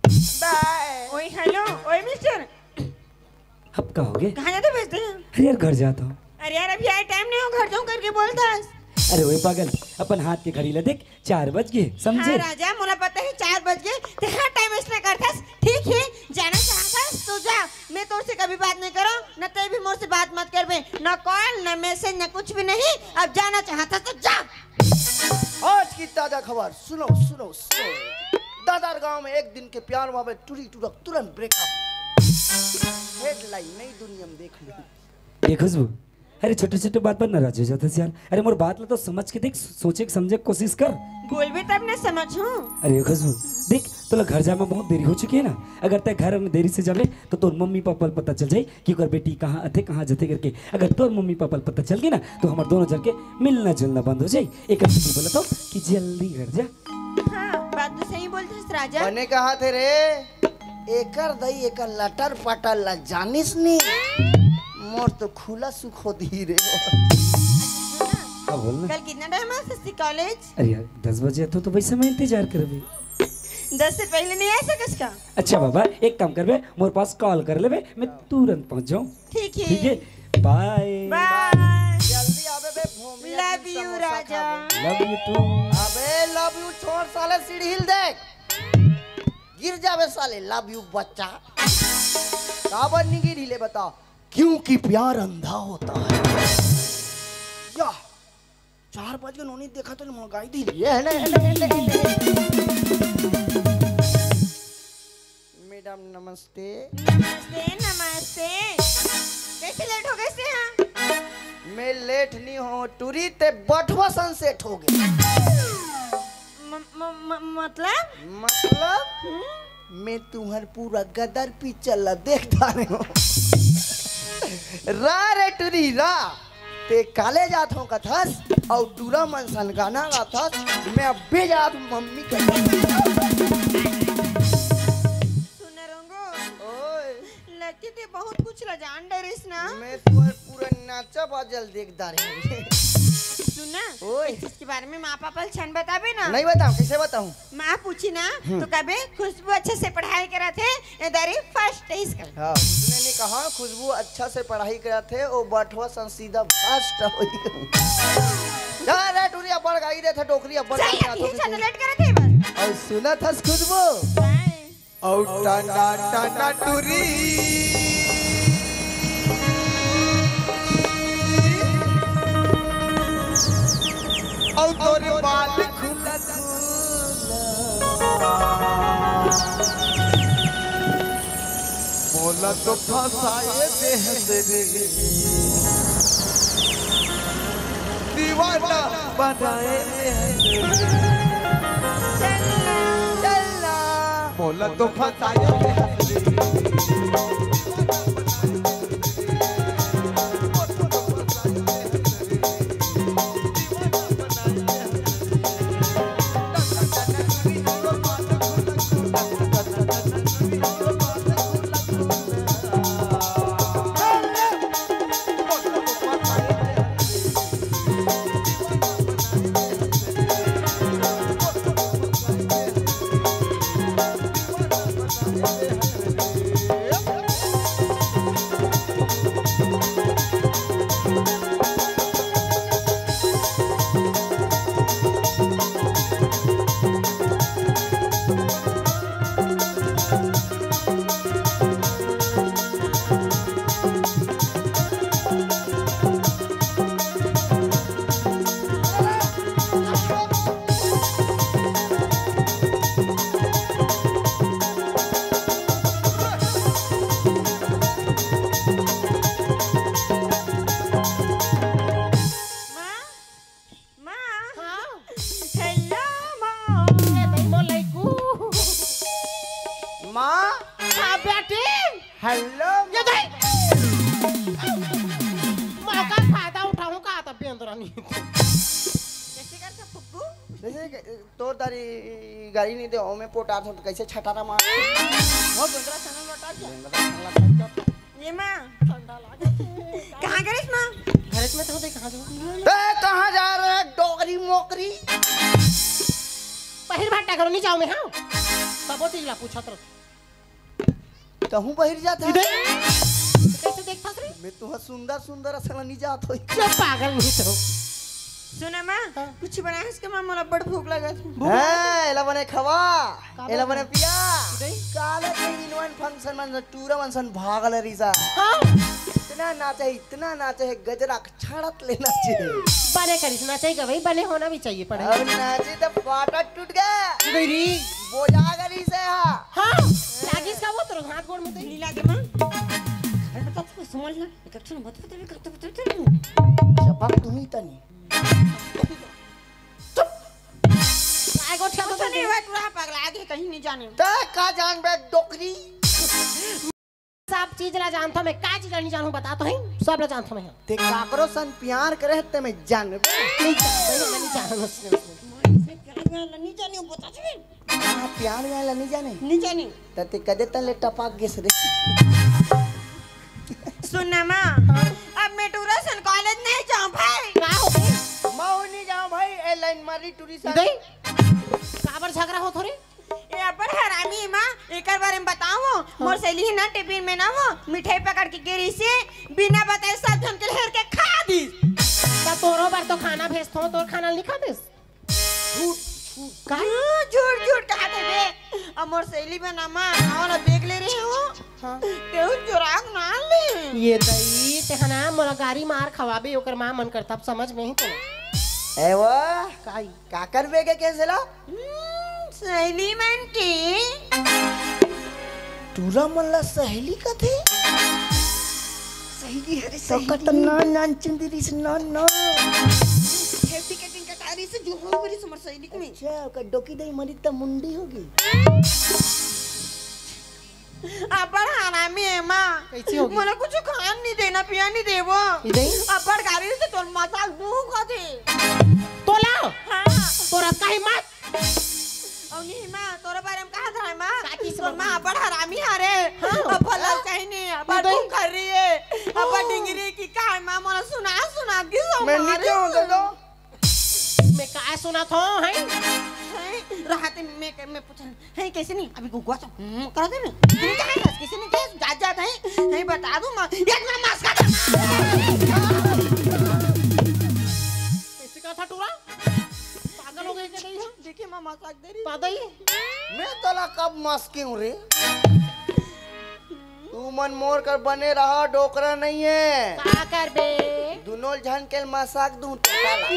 बाय। ओए हेलो, ओए मिस्टर। अब का होगे? कहाँ जाते भेजते हैं? अरे यार, घर जात हूँ। अरे यार, अभी आए टाइम नहीं हो, घर जाऊँ करके बोलता है। अरे ओए पागल, अपन हाथ के घड़ी ला देख, चार बज गे, समझे? हाँ राजा, मोला पता है चार बज गे, ते हर टाइम ऐसा करथस। ठीक है, जाना चाहथस तो जा, मैं तोर से कभी बात नहीं करूँ, न ते भी मोर से बात मत करबे, न कॉल, न मैसेज, न कुछ भी नहीं। अब जाना चाहथस तो जा। आज की ताजा खबर सुनो, सुनो, सुनो। दादर गांव में एक दिन के प्यार में टुरी टुरक तुरंत ब्रेकअप। हेडलाइन नई दुनिया में देख ली। ए खुशबू, अरे छोटे छोटे बात पर नाराज हो जाथस यार। अरे मोर बात ला तो समझ के देख, सोचे के समझे के कोशिश कर। बोलबे तब ना समझहूँ। अरे खुशबू, देख तोला घर जाए में बहुत देरी हो चुकी है ना। अगर तय घर में देरी से जाबे तो तोर मम्मी पापा ल पता चल जाई कि ओकर बेटी कहाँ आथे, कहाँ जाथे करके। अगर तोर मम्मी पापा ल पता चल गई ना तो हमर दोनों जन के मिलना जुलना बंद हो जाई। एक बोला तो कि जल्दी घर जा। हाँ, बात तो सही बोलथस राजा। बने कहा थे रे, एकर दई एकर लटर पटर ला जानिस नी, मोर तो खुला सुख हो दी रे। हाँ, बोल ना। कल कितना टाइम आ सकती कॉलेज? अरे यार, दस बजे तो, तो वैसे मैं इंतजार करबे। दस से पहले नहीं आ सकस का? अच्छा बाबा, एक काम करबे, मोर पास कॉल कर लेबे, मैं तुरंत पहुंच जाऊं। ठीक है। ठीक है, बाय। बाय। जल्दी आबे बे, Bhomiya love you Raja. Love you too। अबे love you छोड़ साले, सीढ़ी हिल देख, गिर जाबे साले, love you बच्चा। काबर नहीं गिरी ले बता, क्योंकि प्यार अंधा होता है। या चार बज के नोनी देखा तो मंगाई दी। ये ले, ले, ले, ले। मैडम नमस्ते। नमस्ते, नमस्ते। कैसे लेट हो गए से हाँ? मैं लेट नहीं हो टूरी, ते बठवा सन सेट हो गए। म-, म-, म-, मतलब? मतलब? हम्म? मैं तुम्हार पूरा गदर पिक्चर ला देख डारे हो। रा रे टूरी रा, ते काले जात हो कथस, अउ टूरा मन सन गाना गाथस, मैं अब्बे जात हूँ मम्मी के। सुन रंगो, ओए। लगती ते बहुत कुछ ला जान डरिस ना। मैं तुम्हार पूरा नाचा बाजल देख डारे। सुन ना, ओए। इस चीज के बारे में माँ पापा ल छन बताबे ना। नहीं बताऊँ, कैसे बताऊँ? माँ पूछी ना, हम्म। तो कबे खुशबू अच्छा से पढ़ाई करत हे, ए दारी फर्स्ट इस कर। हाँ, उसने ने कहा खुशबू अच्छा से पढ़ाई करत हे, ओ बठवा सन सीधा फर्स्ट होई। जा रे टूरी, अब्बड़ गाई देथे डोकरी, अब्बड़ चल, गाई देथे। लेट करत हे बस। अउ सुनत हस खुशबू? बाय। अउ टना टना टूरी, अउ तोर बाल खुला खुला, मोला तो फंसाए देहस रे, दीवाना बनाए देहस रे। चल ना। मोला तो फंसाए देहस रे। मौका फायदा उठाहूं का, तब बेंदरा नहीं। कैसे करता फुग्गू? जैसे कि तोर दारी गाड़ी नहीं दे, ओमे पोटार हो तो कैसे छटारा मार? वो बेंदरा सनल लौटा दिया। बेंदरा सनल लौटा दिया। ये माँ, ठंडा लागे। कहाँ गइस माँ? घरेच में तो देख, कहाँ जाओ? ए, कहाँ जा रहे हैं, डोकरी मोकरी? पहिर भाटा करो, नहीं जाओ मैं, हाँ? तबो चीज ला पूछत रहो। कहूँ बहिर जात है? इधर? कैसे देखता रे? मैं तुहा सुंदर सुंदर असल नहीं जात होई। चुप, पागल नहीं तो। सुना माँ, हाँ। कुछ बनाए इसके माँ, मोला बड़ भूख लगत है। भूख लगत है? हाँ, एला बने खवा, का एला बने बने? पिया। इधर? काले के इनवन function मन टूरा मन सन भागल रिसा। हाँ। इतना नाचे, इतना नाचे है, गजरा छाड़त लेना चाहिए। बने करिस ना चाहिए भाई, बने होना भी चाहिए पढ़ाई। अब नाचे तो पाटा टूट गया। नहीं री। बोझा गली से हा। हाँ, लागिस का वो तोर हाथ गोड़ में तो। नहीं लागे माँ। अरे बता तू समझ ना, एक अक्षर मत बता, बता, बता, बता, बता। जवाब तू नहीं तनी। चुप। काय गोठिया कुछ नहीं हुआ, टूरा पगला के कहीं नहीं जाने। तै का जानबे डोकरी? सब चीज ला जानथो मैं, का चीज ला नहीं जानू बता तो ही, सब ला जानथो मैं। ते काकरो सन प्यार करे ते मैं जानबे। नहीं जानबे, मैं नहीं जानू, उसने, उसने। मैं इसे प्यार वाला नहीं जानी हूँ, बता तुझे। हाँ, प्यार वाला नहीं जाने? नहीं जानी। त ते कदे तले टपक गेस रे। सुन ना माँ, हाँ। अब मैं टूरा सन कॉलेज नहीं जाऊँ भाई। का हो गई? मैं नहीं जाऊँ भाई, ए लाइन मारी टूरी सन। इधर? काबर झगड़ा हो थोड़े? ए अब्बड़ हरामी हे माँ, एकर बारे में बताओ। हाँ। मोर सहेली हे ना, टिफिन में ना वो मिठाई पकड़ के गिरी से, बिना बताए सब झन के हेर के खा दी। त तोरो बर तो खाना भेजथो, तोर खाना ल नहीं खातेस? झूठ, झूठ। का? हाँ, झूठ, झूठ कहा थे बे। अब मोर सहेली बना माँ, आओ ना बैग ले रहे हो। हाँ। तेहू चुराग ना ले। ये दई, ते हना मोला गारी मार खवाबे, ओकर माँ मन कर तब समझ में ही तो। ए वो? काई? काकर बैग हे कैसे ला? हम्म, सहेली मन के। टूरा मन ला सहेली कथे? सहेली हरे तो सहेली। कतना नान चुंदरी से नान ना। Happy cutting कटारी से जो हो गरी समर सहेली में। अच्छा, ओकर डोकी दई मरी त मुंडी होगी। अब्बड़ हरामी हे माँ। कैसे होगी? मोला कुछ खान नहीं देना, पिया नहीं देवो। इधर ही? अब्बड़ गारी से तोर मजाक दूँ कथे। तोला? हाँ। तोरा का हिम्मत? अउ नहीं माँ, तोरे बारे में कहा था माँ? का चीज तोर माँ? माँ अब्बड़ हरामी हरे। हाँ। अब्बड़ हाँ। ललचाई नहीं, अब्बड़ इधर ही? घूम कर रही है। अब्बड़ हाँ। डिंगरी की का है माँ, मोला सुना, सुना की सो मैं नहीं मारे। जाऊँ दादा। मैं का सुनत हूँ, हैं? हैं? रहा ते मैं, मैं पूछा, हैं, कैसे नहीं? अभी गुगुआ तो, हम्म, करा दे मैं। नहीं कहा है, किसी ने कहा, जात, जात है, हैं, बता दूँ मैं। एक ना मास्क का था। कैसे कहा था टूरा? पागल हो गई क्या नहीं हो? देखिए, माँ मास्क दे रही। पागल? मैं तोला कब मास्क हूँ रे? तुमन मोर कर बने रहा, डोकरा नहीं है। का करबे? दुनों झन के मसाक दूं टोटा ला।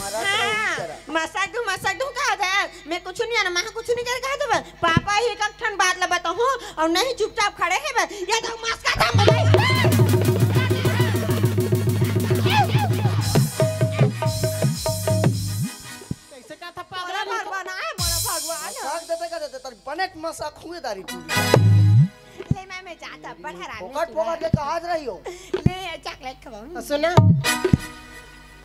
मरत रहू हाँ, बेचारा। मसाक दूं, मसाक दूं कहा दे। मैं कुछ नहीं आना, मैं कुछ नहीं कर कहा दे। पापा ही एक ठन बात ला बताऊं अउ नहीं चुपचाप खड़े हे बे। ये तो मस्का था मुझे। कैसे का था मोला पागल? भगवान आए, मोला भगवान। मसाक देते का देते, तर बनेट मसाक हुए दारी पूरी। ले माँ, मैं जात हूँ, बड़ हरामी फोकट सुना। फोकट के कहा रही हो? ले, चॉकलेट खवाऊँ। सुना,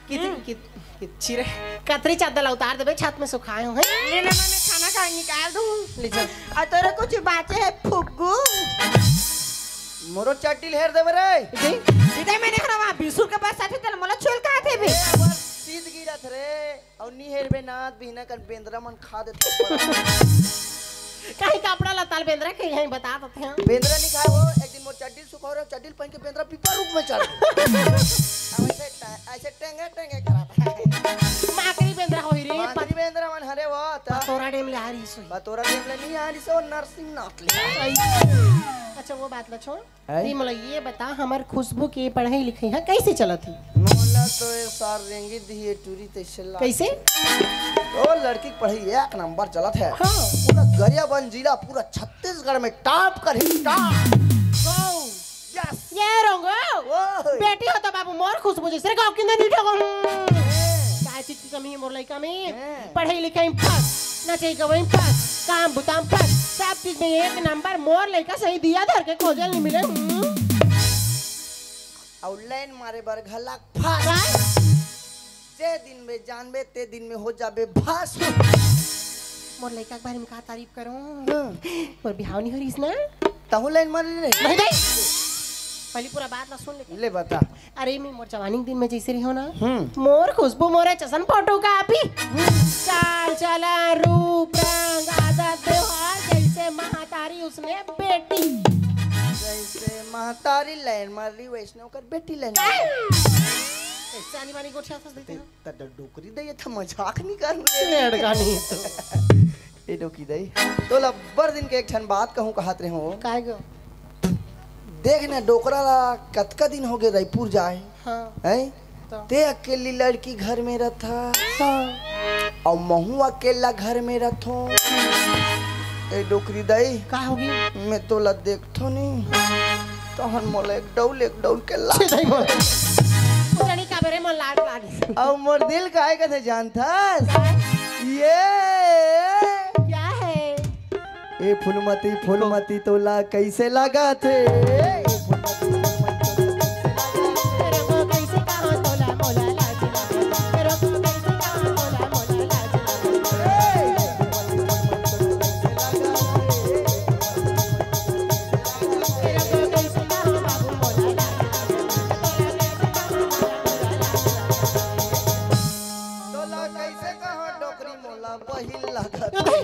कित-, हम्म। कित-, कित-, छिरे, कतरी चादर ला उतार देबे, छत में सुखाए हो, हैं? ले ना, मैं खाना खा निकाल दूँ। ले जा। अउ तोरा कुछ बाचे है, फुग्गू? मोरो चड्डी ल हेर देबे रे। जी? सीधे मैंने खाना वहाँ बिसुर के पास आते, तेरे मोला छोल कहा थे भी? ए, अबर सीध गिरत रे। अउ नी हेरबे नात बिहना कर बेंदरा मन खा देथे। कहीं कपड़ा लत्ता ल बेंदरा के यहीं बता देते हैं। बेंदरा नहीं खाए वो, एक दिन मोर चड्डी सुखा रहे, चड्डी पहन के बेंदरा पीपर रूख में चढ़ गए। अब ऐसे ट-, ऐसे टेंगे टेंगे करा था। माकरी बेंदरा होई रे, माकरी बेंदरा मन हरे वो, त पतोरा डेम ले आ रही सोई। पतोरा डेम ले नहीं आ रही सो, नरसिंह नाथ ले। अच्छा, वो बात ला छोड़। हैं? नहीं, मोला ये बता, हमर खुशबू के पढ़ाई लिखाई ह कैसे चलत हे? मोला तो ये सार रेंगी दिए टूरी तैसे ला। कैसे? ओ लड़की के पढ़ाई एक नंबर चलत हे। हाँ। पूरा गरियाबंद जिला, पूरा छत्तीसगढ़ में टॉप कर ही टॉप। गौ। यस। ये रंगो। ओए। बेटी हो तो बाबू मोर खुशबू जैसे गाँव के अंदर नहीं ठगो। हैं। काय चीज की कमी है मोर लइका में? हैं। पढ़ाई लिखाई में फर्स्ट, नचई गवई में फर्स्ट, काम बुता में फर्स्ट। सब चीज में एक नंबर, मोर लइका सही दिया धर के खोजे ल नइ मिले। हम्म। अउ लाइन मारे बर घलक फस। काय? जे दिन में जानबे, ते दिन में हो जाबे भस। मोर लइका के बारे में का तारीफ करूं? हाँ। मोर बिहाव नइ हो रहिस ना? तहूं लाइन मारे रहे? नहीं, नहीं। पहली पूरा बात ला सुन ले। ले बता। अरे, मैं मोर जवानी के दिन में जइसे रहिंव ना, हम्म। मोर खुशबू मोरे चसन फोटो का आप ही। हम्म। चाल चलन, रूप रंग, आदत व्यवहार, जइसे महतारी उसने बेटी। जइसे महतारी लाइन मार रही, वइसने ओकर बेटी लाइन मार रही। ए, सानी मानी गोठियाथस देते हैं। त डोकरी दे, ये त मजाक नइ कर रहे। लड़का नहीं तो। ए डोकरी दे, तोला अब्बड़ दिन के एक ठन बात कहूं कहत रहे हों। काय गो? देख ना, डोकरा ला कतका दिन होगे रायपुर जाए, हाँ। हैं? तो? ते अकेली लड़की घर में रथा, हाँ। अउ महूं अकेला घर में रथों। ए डोकरी दाई, का होगे? मैं तोला देखथों नी, तहन मोला एक डौल, एक डौल के लाग। छे दाई बोल। ओ जानी का बेरे मन लाग लाग। अउ मोर दिल काय कथे जानथस? ये क्या है? ए फूलमती, फूलमती तोला कइसे लागत हे? तोला कइसे कहा डोकरी मोला बहिल लागत हे।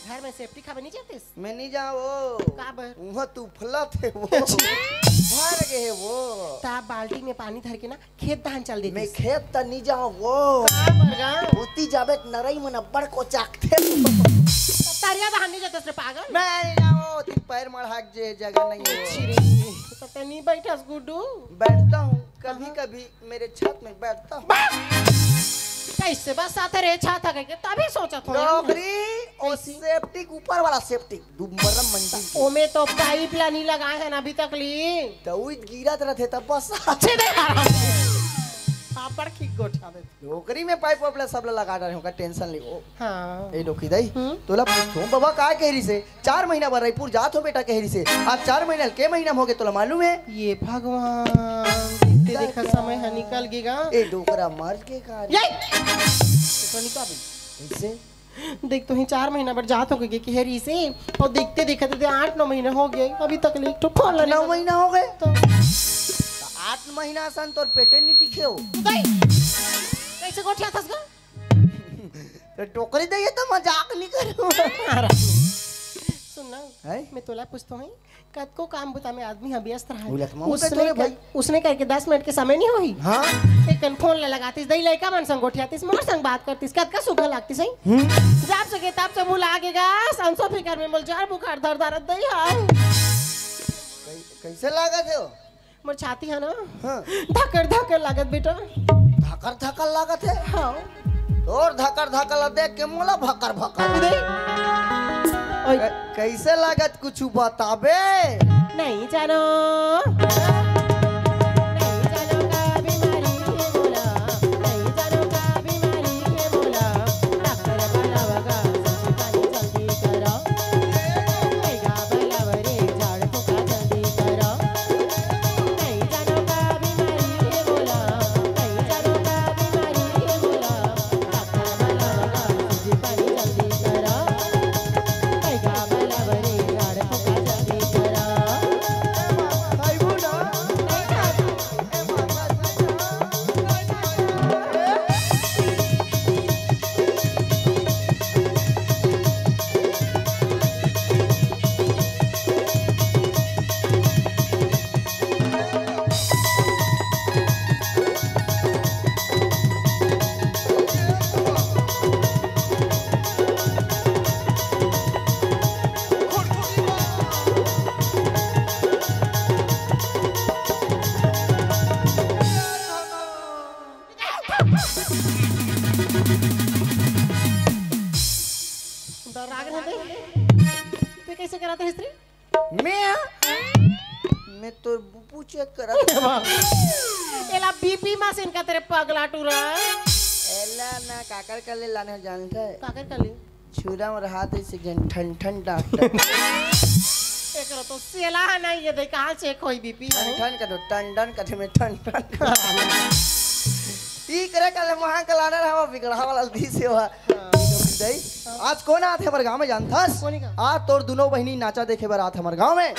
घर में सेफ्टी खाबे नहीं जाते? मैं नहीं जाओ। काबर? उहाँ तू फलत हे वो। भर गे हे वो। ता बाल्टी में पानी धर के ना खेत धान चल देतिस। मैं खेत त नहीं जाओ वो। काबर गा? ओती जाबे त नरई मन अब्बड़ कोचाकथे। तरिया धान नहीं जाते रे पागल। मैं नहीं जाओ, ओती पैर मढ़ाक जे जगह नहीं है। अच्छी रे। तो ते नहीं बैठस गुड्डू? बैठता हूँ, कभी-कभी मेरे छत में बैठता हूँ। कइसे बस आते रे छत के, तभी सोचत हूँ। डोकरी, ओ कइसे? सेप्टिक, ऊपर वाला सेप्टिक। दू मरम मंजिल के। ओमे तो पाइप ला नी लगाए हन अभी तक ली। त उइत गिरत रथे त बस। छे दे। पापड़ खींच गोठा दे। डोकरी में पाइप वाइप ला सब ला लगा डारे हों का, टेंशन ले ओ। हाँ। ए डोकरी दाई, हम्म? तोला पूछथों, बाबा का कहे रिसे? चार महीना बर रायपुर जात हों बेटा कहे रिसे। आज चार महीना के महीना में होगे तोला मालूम हे? ये भगवान, देखते देखा समय ह निकल गे गा। ए डोकरा मर के का रे? ये! तो निकाल। कइसे? देख, तो ही चार महीना बर जात हों कहिके कहे रिसे, अउ देखते देखत ते आठ नौ महीना होगे, अभी तक ले एक ठो फोन आठ नौ महीना होगे? तो। त आठ महीना सन तोर पेटे नहीं दिखे हो। दाई, कइसे गोठियाथस गा? तो डोकरी दाई, ये तो मजाक नहीं करूँ। सुन ना, हैं? मैं तोला पूछथों ही, कतको काम बुता में आदमी ह व्यस्त रहय। बोलत म होता उसने तोरे कर-, भाई। उसने करके दस मिनट के समय नहीं होही। हाँ। एक कन फोन ला लगातिस, दई लइका मन संग गोठियातिस, मोर संग बात करतिस, कतका सुघर लागतिस हे। हम्म। जब से के तब से भुला गे गा, संसो फिकर में मोल जर बुखार धर धरत दई हाय। कै-, कइसे लागत हे वो? मोर छाती हे ना, हाँ। धकर धकर लागत बेटा। धकर धकर लागत हे? हाँ। तोर धकर धकर ला देख के मोला भकर भकर। दे। ओए। कै-, कइसे लागत कुछु बताबे? नहीं जानो। नहीं जानो का बीमारी हे मोला। नहीं जानो का बीमारी हे मोला। डॉक्टर बुलावा गा, सब्जी पानी जल्दी करो। ए गा बुलावा रे, झाड़ फूका जल्दी करो। नहीं जानो का बीमारी हे मोला। नहीं जानो का बीमारी हे मोला। डॉक्टर बुलावा गा, सब्जी पानी जल्दी करो। ए गा बुलावा रे, झाड़ फूका जल्दी करो। डरा गे ना ते? ते कइसे करत रहिस रे? मैं? मैं तोर बुपू चेक करत। एला बीपी मशीन कथे रे पगला टूरा। एला ना काकर कर ले लाने जानथे। काकर कर ले? छुरा म रहा तो इसे जन ठन ठन डॉक्टर। एकरो तो सेला है नहीं, ये दे कहाँ चेक होई बीपी है। ठन ठन करो, टन टन कथे में ठन ठन। ई करे कल महा कलानर हवा बिगड़ा वाला दी सेवा। दई, आज कोन आत हे हमर गांव में जानथस? कोनी का? आज तोर दुनो बहिनी नाचा देखे बर आत हे हमर गांव में।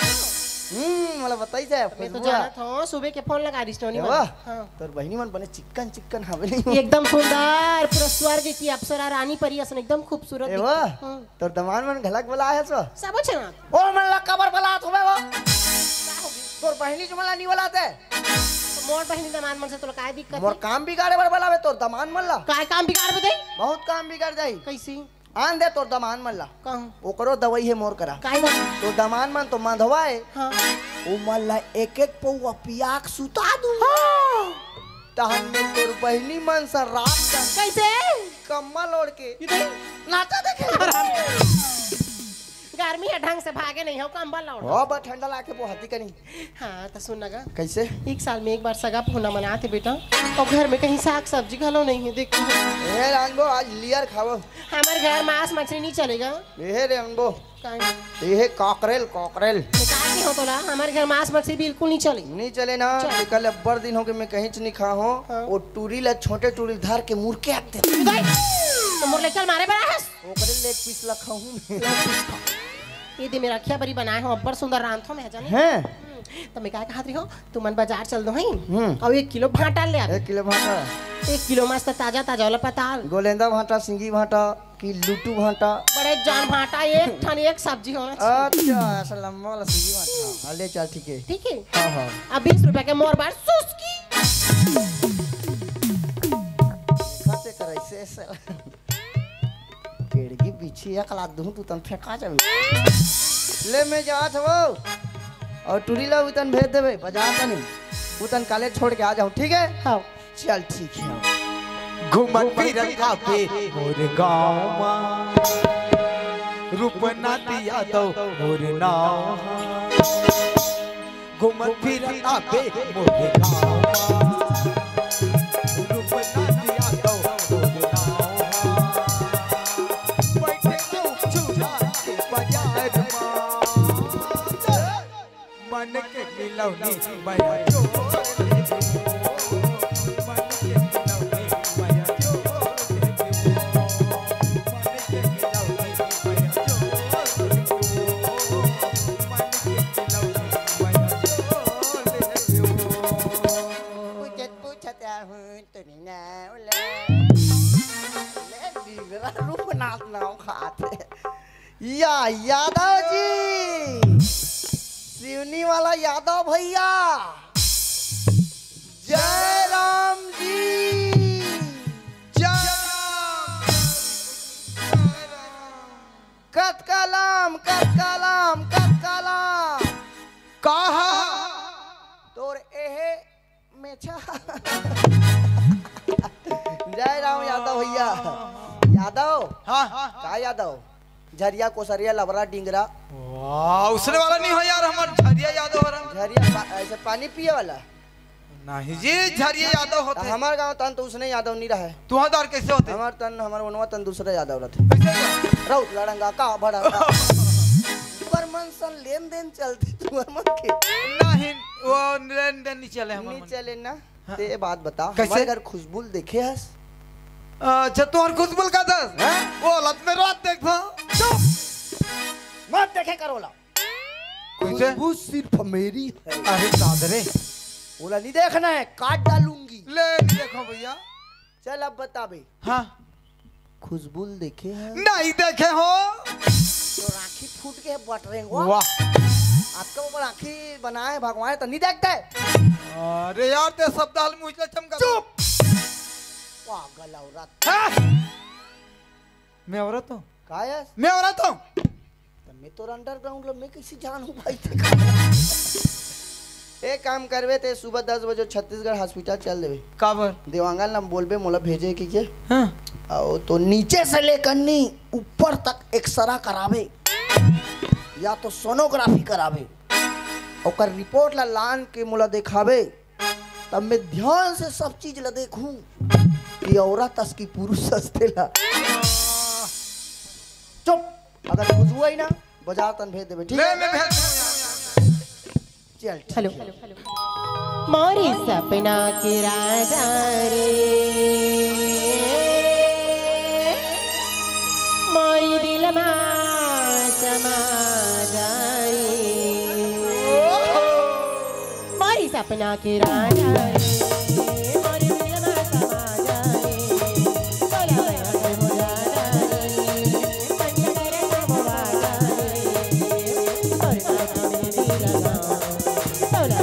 हम्म, मतलब बताई से मैं तो फुलबुआ। जानत हूँ, सुबह के फोन लगा रिस्टोनी एवा, वाला। हाँ। तोर बहिनी मन बने चिक्कन चिक्कन हवे नहीं। एकदम सुंदर, पूरा स्वर्ग की अप्सरा रानी परी असन एकदम खूबसूरत एवा, दिखथे। हाँ। तोर दमान मन घलक बलाए हस वो। सब अच्छा। ओ मन ला काबर बलात होबे वो? का होगे? तोर बहिनी जो मन ला नी बलाते। तो मोर बहिनी दमान मन से तोला काय दिक्कत मोर हे? काम बिगाड़े बर बलावे तोर दमान मन ला। काय काम बिगाड़बे दे? बहुत काम बिगड़ जाही। कैसी? आन दे तोर दमान मन ला। कहूँ। ओकरो दवाई हे मोर करा। काय दवाई? तोर दमान मन तो मंधवा हे। हाँ। ओ मन ला एक एक पौवा पियाक सुता दूँ। हाँ। तहन में तोर बहिनी मन सा रात का कैसे? कम्बल ओढ़ के इधर। नाचा देखे। गर्मी है, ढंग से भागे नहीं हो, कंबल ओढ़। हो, बा ठंडा लाके वो हती कनी। हाँ, तो सुन ना गा। कैसे? एक साल में एक बार सगा पुहना मनाते बेटा, और घर में कहीं साग सब्जी घलो नहीं है, देख। ए रांगो, आज लियर खावो। हमारे घर मांस मछली नहीं चलेगा। ए रे अंगो। काहे? ये कॉकरेल, कॉकरेल। ये काहे हो तोला? हमारे घर मांस मछली बिल्कुल नहीं चले। नहीं चले ना, चल। कल अब्बड़ दिन हो गए मैं कहीं च नहीं खा हो। हाँ। वो टूरी ला, छोटे टूरी धर के मुर्के आते। तो मोर लइका ल मारे बर आहस? ओकरे लेग पीस ला खाहूं मैं। ये दे मेरा खिया बरी बनाए हो, अब्बड़ सुंदर रांधो मैं जाने। हैं? हम्म, तो मैं काय कहत रही हो, तुमन बाजार चल दो हैं। हम्म। और एक किलो भांटा ले आबे। एक किलो भांटा। एक किलो मस्त ताजा ताजा वाला पताल। गोलेंदा भांटा, सिंगी भांटा, कि लुटू भांटा। बड़े जान भांटा, एक ठन एक सब्जी होना चाहिए। अच्छा, ऐसा लंबा वाला सिंगी भांटा। हाँ, ले चल, ठीक है। ठीक है। हाँ, हाँ। अब बीस रुपया के मोर बार सुस्की। देखा ते कर ऐसे, ऐसे। केड़गी बिछी एक लात दूं, तू तन फेंका जाबे। ले, मैं जात हवं। और टूरी ला उतन भेज देबे, बाजार तनी। उतन काले छोड़ के आ जाऊं, ठीक है? हाँ। चल, ठीक है। घूमत फिरत आबे मोर गाँव मा, रूपनाथ यादव मोर नाव। घूमत फिरत आबे मोर गाँव मा, रूपनाथ यादव मोर नाव। बैठे रहूं झूला के बाजार मा। मन के मिलौनी मया जोर देबो। मन के मिलौनी मया जोर देबो। मन के मिलौनी मया जोर देबो। मन के मिलौनी मया जोर देबो। पूछत पूछत आहूं तोरी नाव ला। ले बिगड़ा रूपनाथ नाव खात हे। या यादव जी, सिवनी वाला यादव भैया, जय राम जी, जय राम। कतका लाम, कतका लाम, कतका लाम। कहा? तोर एहे मेछा। जय राम यादव भैया। यादव? हाँ। का यादव? झरिया, कोसरिया, लबरा, डिंगरा। वाह, उसने वाला नहीं हो यार, हमार झरिया यादव हरन। झरिया पा-, ऐसे पानी पिए वाला? नहीं जी, झरिया यादव होते। हमार गांव तन तो उसने यादव नहीं रहा है। तुहार दार कैसे होते? हमार तन, हमार ओनवा तन दूसरा यादव रहते। कैसे का? राउत लड़ंगा का भड़ंगा। तुहर मन सन लेन देन चलते तुहर मन के। नहीं, वो लेन देन नहीं चले हमार नहीं मन। चले ना। हाँ। ते ये बात बता, कैसे? हमारे घर खुशबुल देखे हस? अच्छा, तोहर खुशबुल का दस? हाँ? वो लत में रात देखो। चुप! मत देखे करो ला। कैसे? खुशबू सिर्फ मेरी है। अरे दादरे। बोला, "नहीं देखना है, काट डालूंगी।" ले, नहीं देखो भैया। चल, अब बता बे। हाँ। खुशबुल देखे हैं? नहीं देखे हो। तो राखी फूट के बट रहे हो। वाह। आपका वो राखी बनाए भगवान तो नहीं देखते? अरे यार, ते सब दाल मुझे चमका। चुप। पागल औरत। हाँ? मैं औरत हूँ? काय? मैं औरत हूँ? त मैं तोर underground ला मैं कैसे जानू भाई? ते का? एक काम करबे, ते सुबह दस बजे छत्तीसगढ़ हॉस्पिटल चल देबे। काबर? देवांगन ला बोलबे, मोला भेजे कि के। हाँ। आओ तो नीचे से लेकर नी ऊपर तक एक्सरा कराबे, या तो सोनोग्राफी कराबे। ओकर रिपोर्ट ला लान के मोला देखाबे, तब मैं ध्यान से सब चीज ला देखूं कि औरत अस की पुरुष अस तेला। अगर खुशबू आई ना, बाजार तन भेज देबे, ठीक ले, है? मैं भेज दूँ यार। चल, ठीक हेलो। है। मोरी सपना के राजा रे, मोरी दिल मा समा जा रे। मोरी सपना के राजा रे, मोरी दिल मा समा जा रे। तोला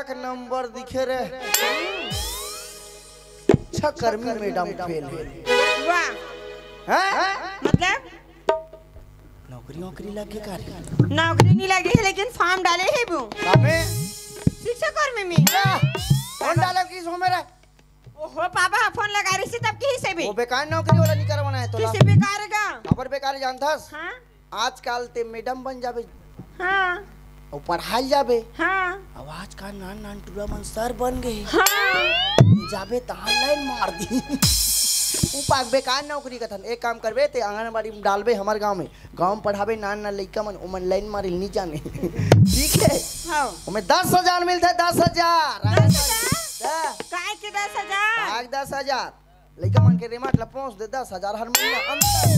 एक नंबर दिखे रे। अच्छा कर्मी मैडम फेल है। वाह। हैं? मतलब? नौकरी वोकरी लगे का रे? नौकरी नहीं लगे है, लेकिन फॉर्म डाले है वो। कामे? शिक्षा कर्मी में। कौन डाले किस हो मेरा? ओहो, पापा फोन लगा रही थी तब कहीं से भी। वो बेकार नौकरी वाला नहीं करवाना है तो किसी बेकार का? खबर बेकार जानथस? हाँ। आजकल ते मैडम बन जाबे। हाँ। अउ पढ़ाई जाबे। हाँ। अउ आजकल नान नान टूरा मन सर बन गए। हाँ। जाबे त ऑनलाइन मार दी। उपाक बेकार नौकरी कथन। एक काम करबे, ते आंगनबाड़ी में डालबे हमर गांव में। गांव में पढ़ाबे नान नान लइका मन, ओमन लाइन मारे नहीं जाने। ठीक है? हाँ। ओमे दस हजार मिलते, दस हजार। दस हजार? हाँ। काय के दस हजार? काय दस हजार? लइका मन के रेमट ला पहुंच दे दस हजार हर महीना अंतर।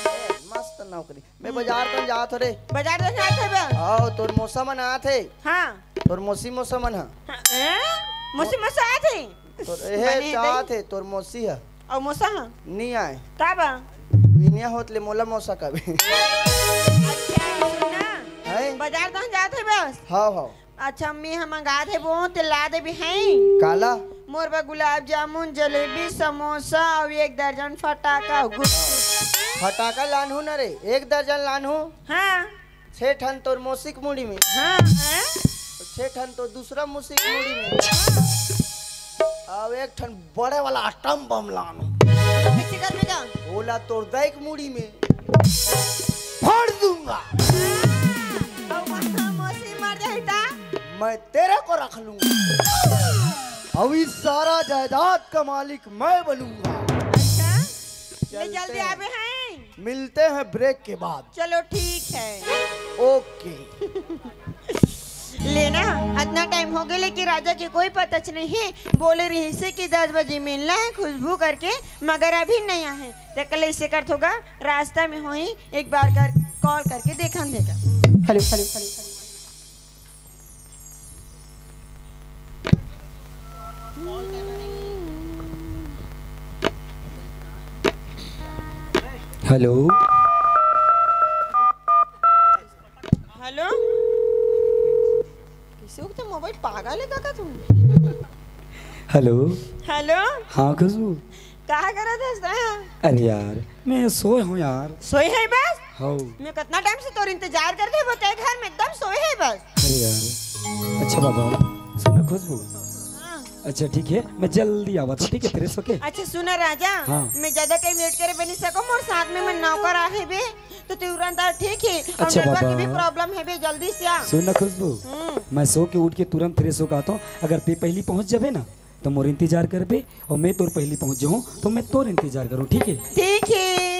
ए, मस्त नौकरी। मैं बाजार तन जात हो रे। बाजार तन जात हे बे? आओ, तोर मौसा मन आत हे। हाँ। तोर मौसी मौसा मन ह। हाँ, ए? मौसी मौसा आत हे? तोर, एहे, बने चाहत दई। हे, तोर मौसी ह। अउ मौसा ह? नहीं आए। का बा? बिनिया होत ले मोला मौसा कबे। अच्छा, सुन ना। हैं? बाजार तन जात हे बस? हाँ, हाँ। अच्छा, मैं ह मंगा देबो, ते ला देबे हैं। काला? मोर बर गुलाब जामुन, जलेबी, समोसा अउ एक दर्जन फटाका, गुट- फटाका लानहू न रे, एक दर्जन लानहू। हाँ। छह ठन तोर मौसी के मुड़ी में। हाँ, हैं? छह ठन तो दूसरा मौसी के मुड़ी में। हाँ। अउ एक ठन बड़े वाला एटम बम लानहू। ओला कइसे करबे गा? ओला तोर दाई के मुड़ी में। फोड़ दूंगा। अउ वहाँ मौसी मर जाही ता? मैं तेरे को रख लूंगा। अउ इस सारा जायदाद का मालिक मैं बनूंगा। अच्छा? ले चलते जल्दी हैं। आबे हैं। मिलते हैं ब्रेक के बाद। चलो ठीक है। ओके। लेना, अतना टाइम हो गए लेकिन राजा के कोई पता च नहीं है। बोले रही से कि दस बजे मिलना है खुशबू करके, मगर अभी नहीं आए। ते कल ऐसे करत होगा, रास्ता में होही, एक बार कर कॉल करके देखन देगा। Hello, hello, hello, hello. Hello. Hello. किसी को तो मोबाइल पागल है काका तुम? हेलो। हेलो। हाँ खुशबू। का करत हस तैं? अरे यार, मैं सोए हूँ यार। सोए है बस? हाँ। मैं कितना टाइम से तोर इंतजार करत हँव, वो तेरे घर में एकदम सोए है बस। अरे यार, अच्छा बाबा, सुन ना खुशबू। हाँ। अच्छा ठीक है, मैं जल्दी आवत हूँ, ठीक है, फ्रेश होके। अच्छा सुन ना राजा, हाँ। मैं ज्यादा टाइम वेट करे बनी सकूँ, मोर साथ में मैं नौकर आहे बे, तो तुरंत आ, ठीक है। और अच्छा नेटवर्क की भी बाबा। प्रॉब्लम है बे, जल्दी से आ। सुन ना खुशबू, हम्म। मैं सो के उठ के तुरंत फ्रेश होके आता हूँ, अगर तैं पहली पहुँच जाबे ना, तो मोर इंतजार करबे, और मैं तोर पहली पहुंच जाऊं, तो मैं तोर इंतजार करूं, ठीक है? ठीक है।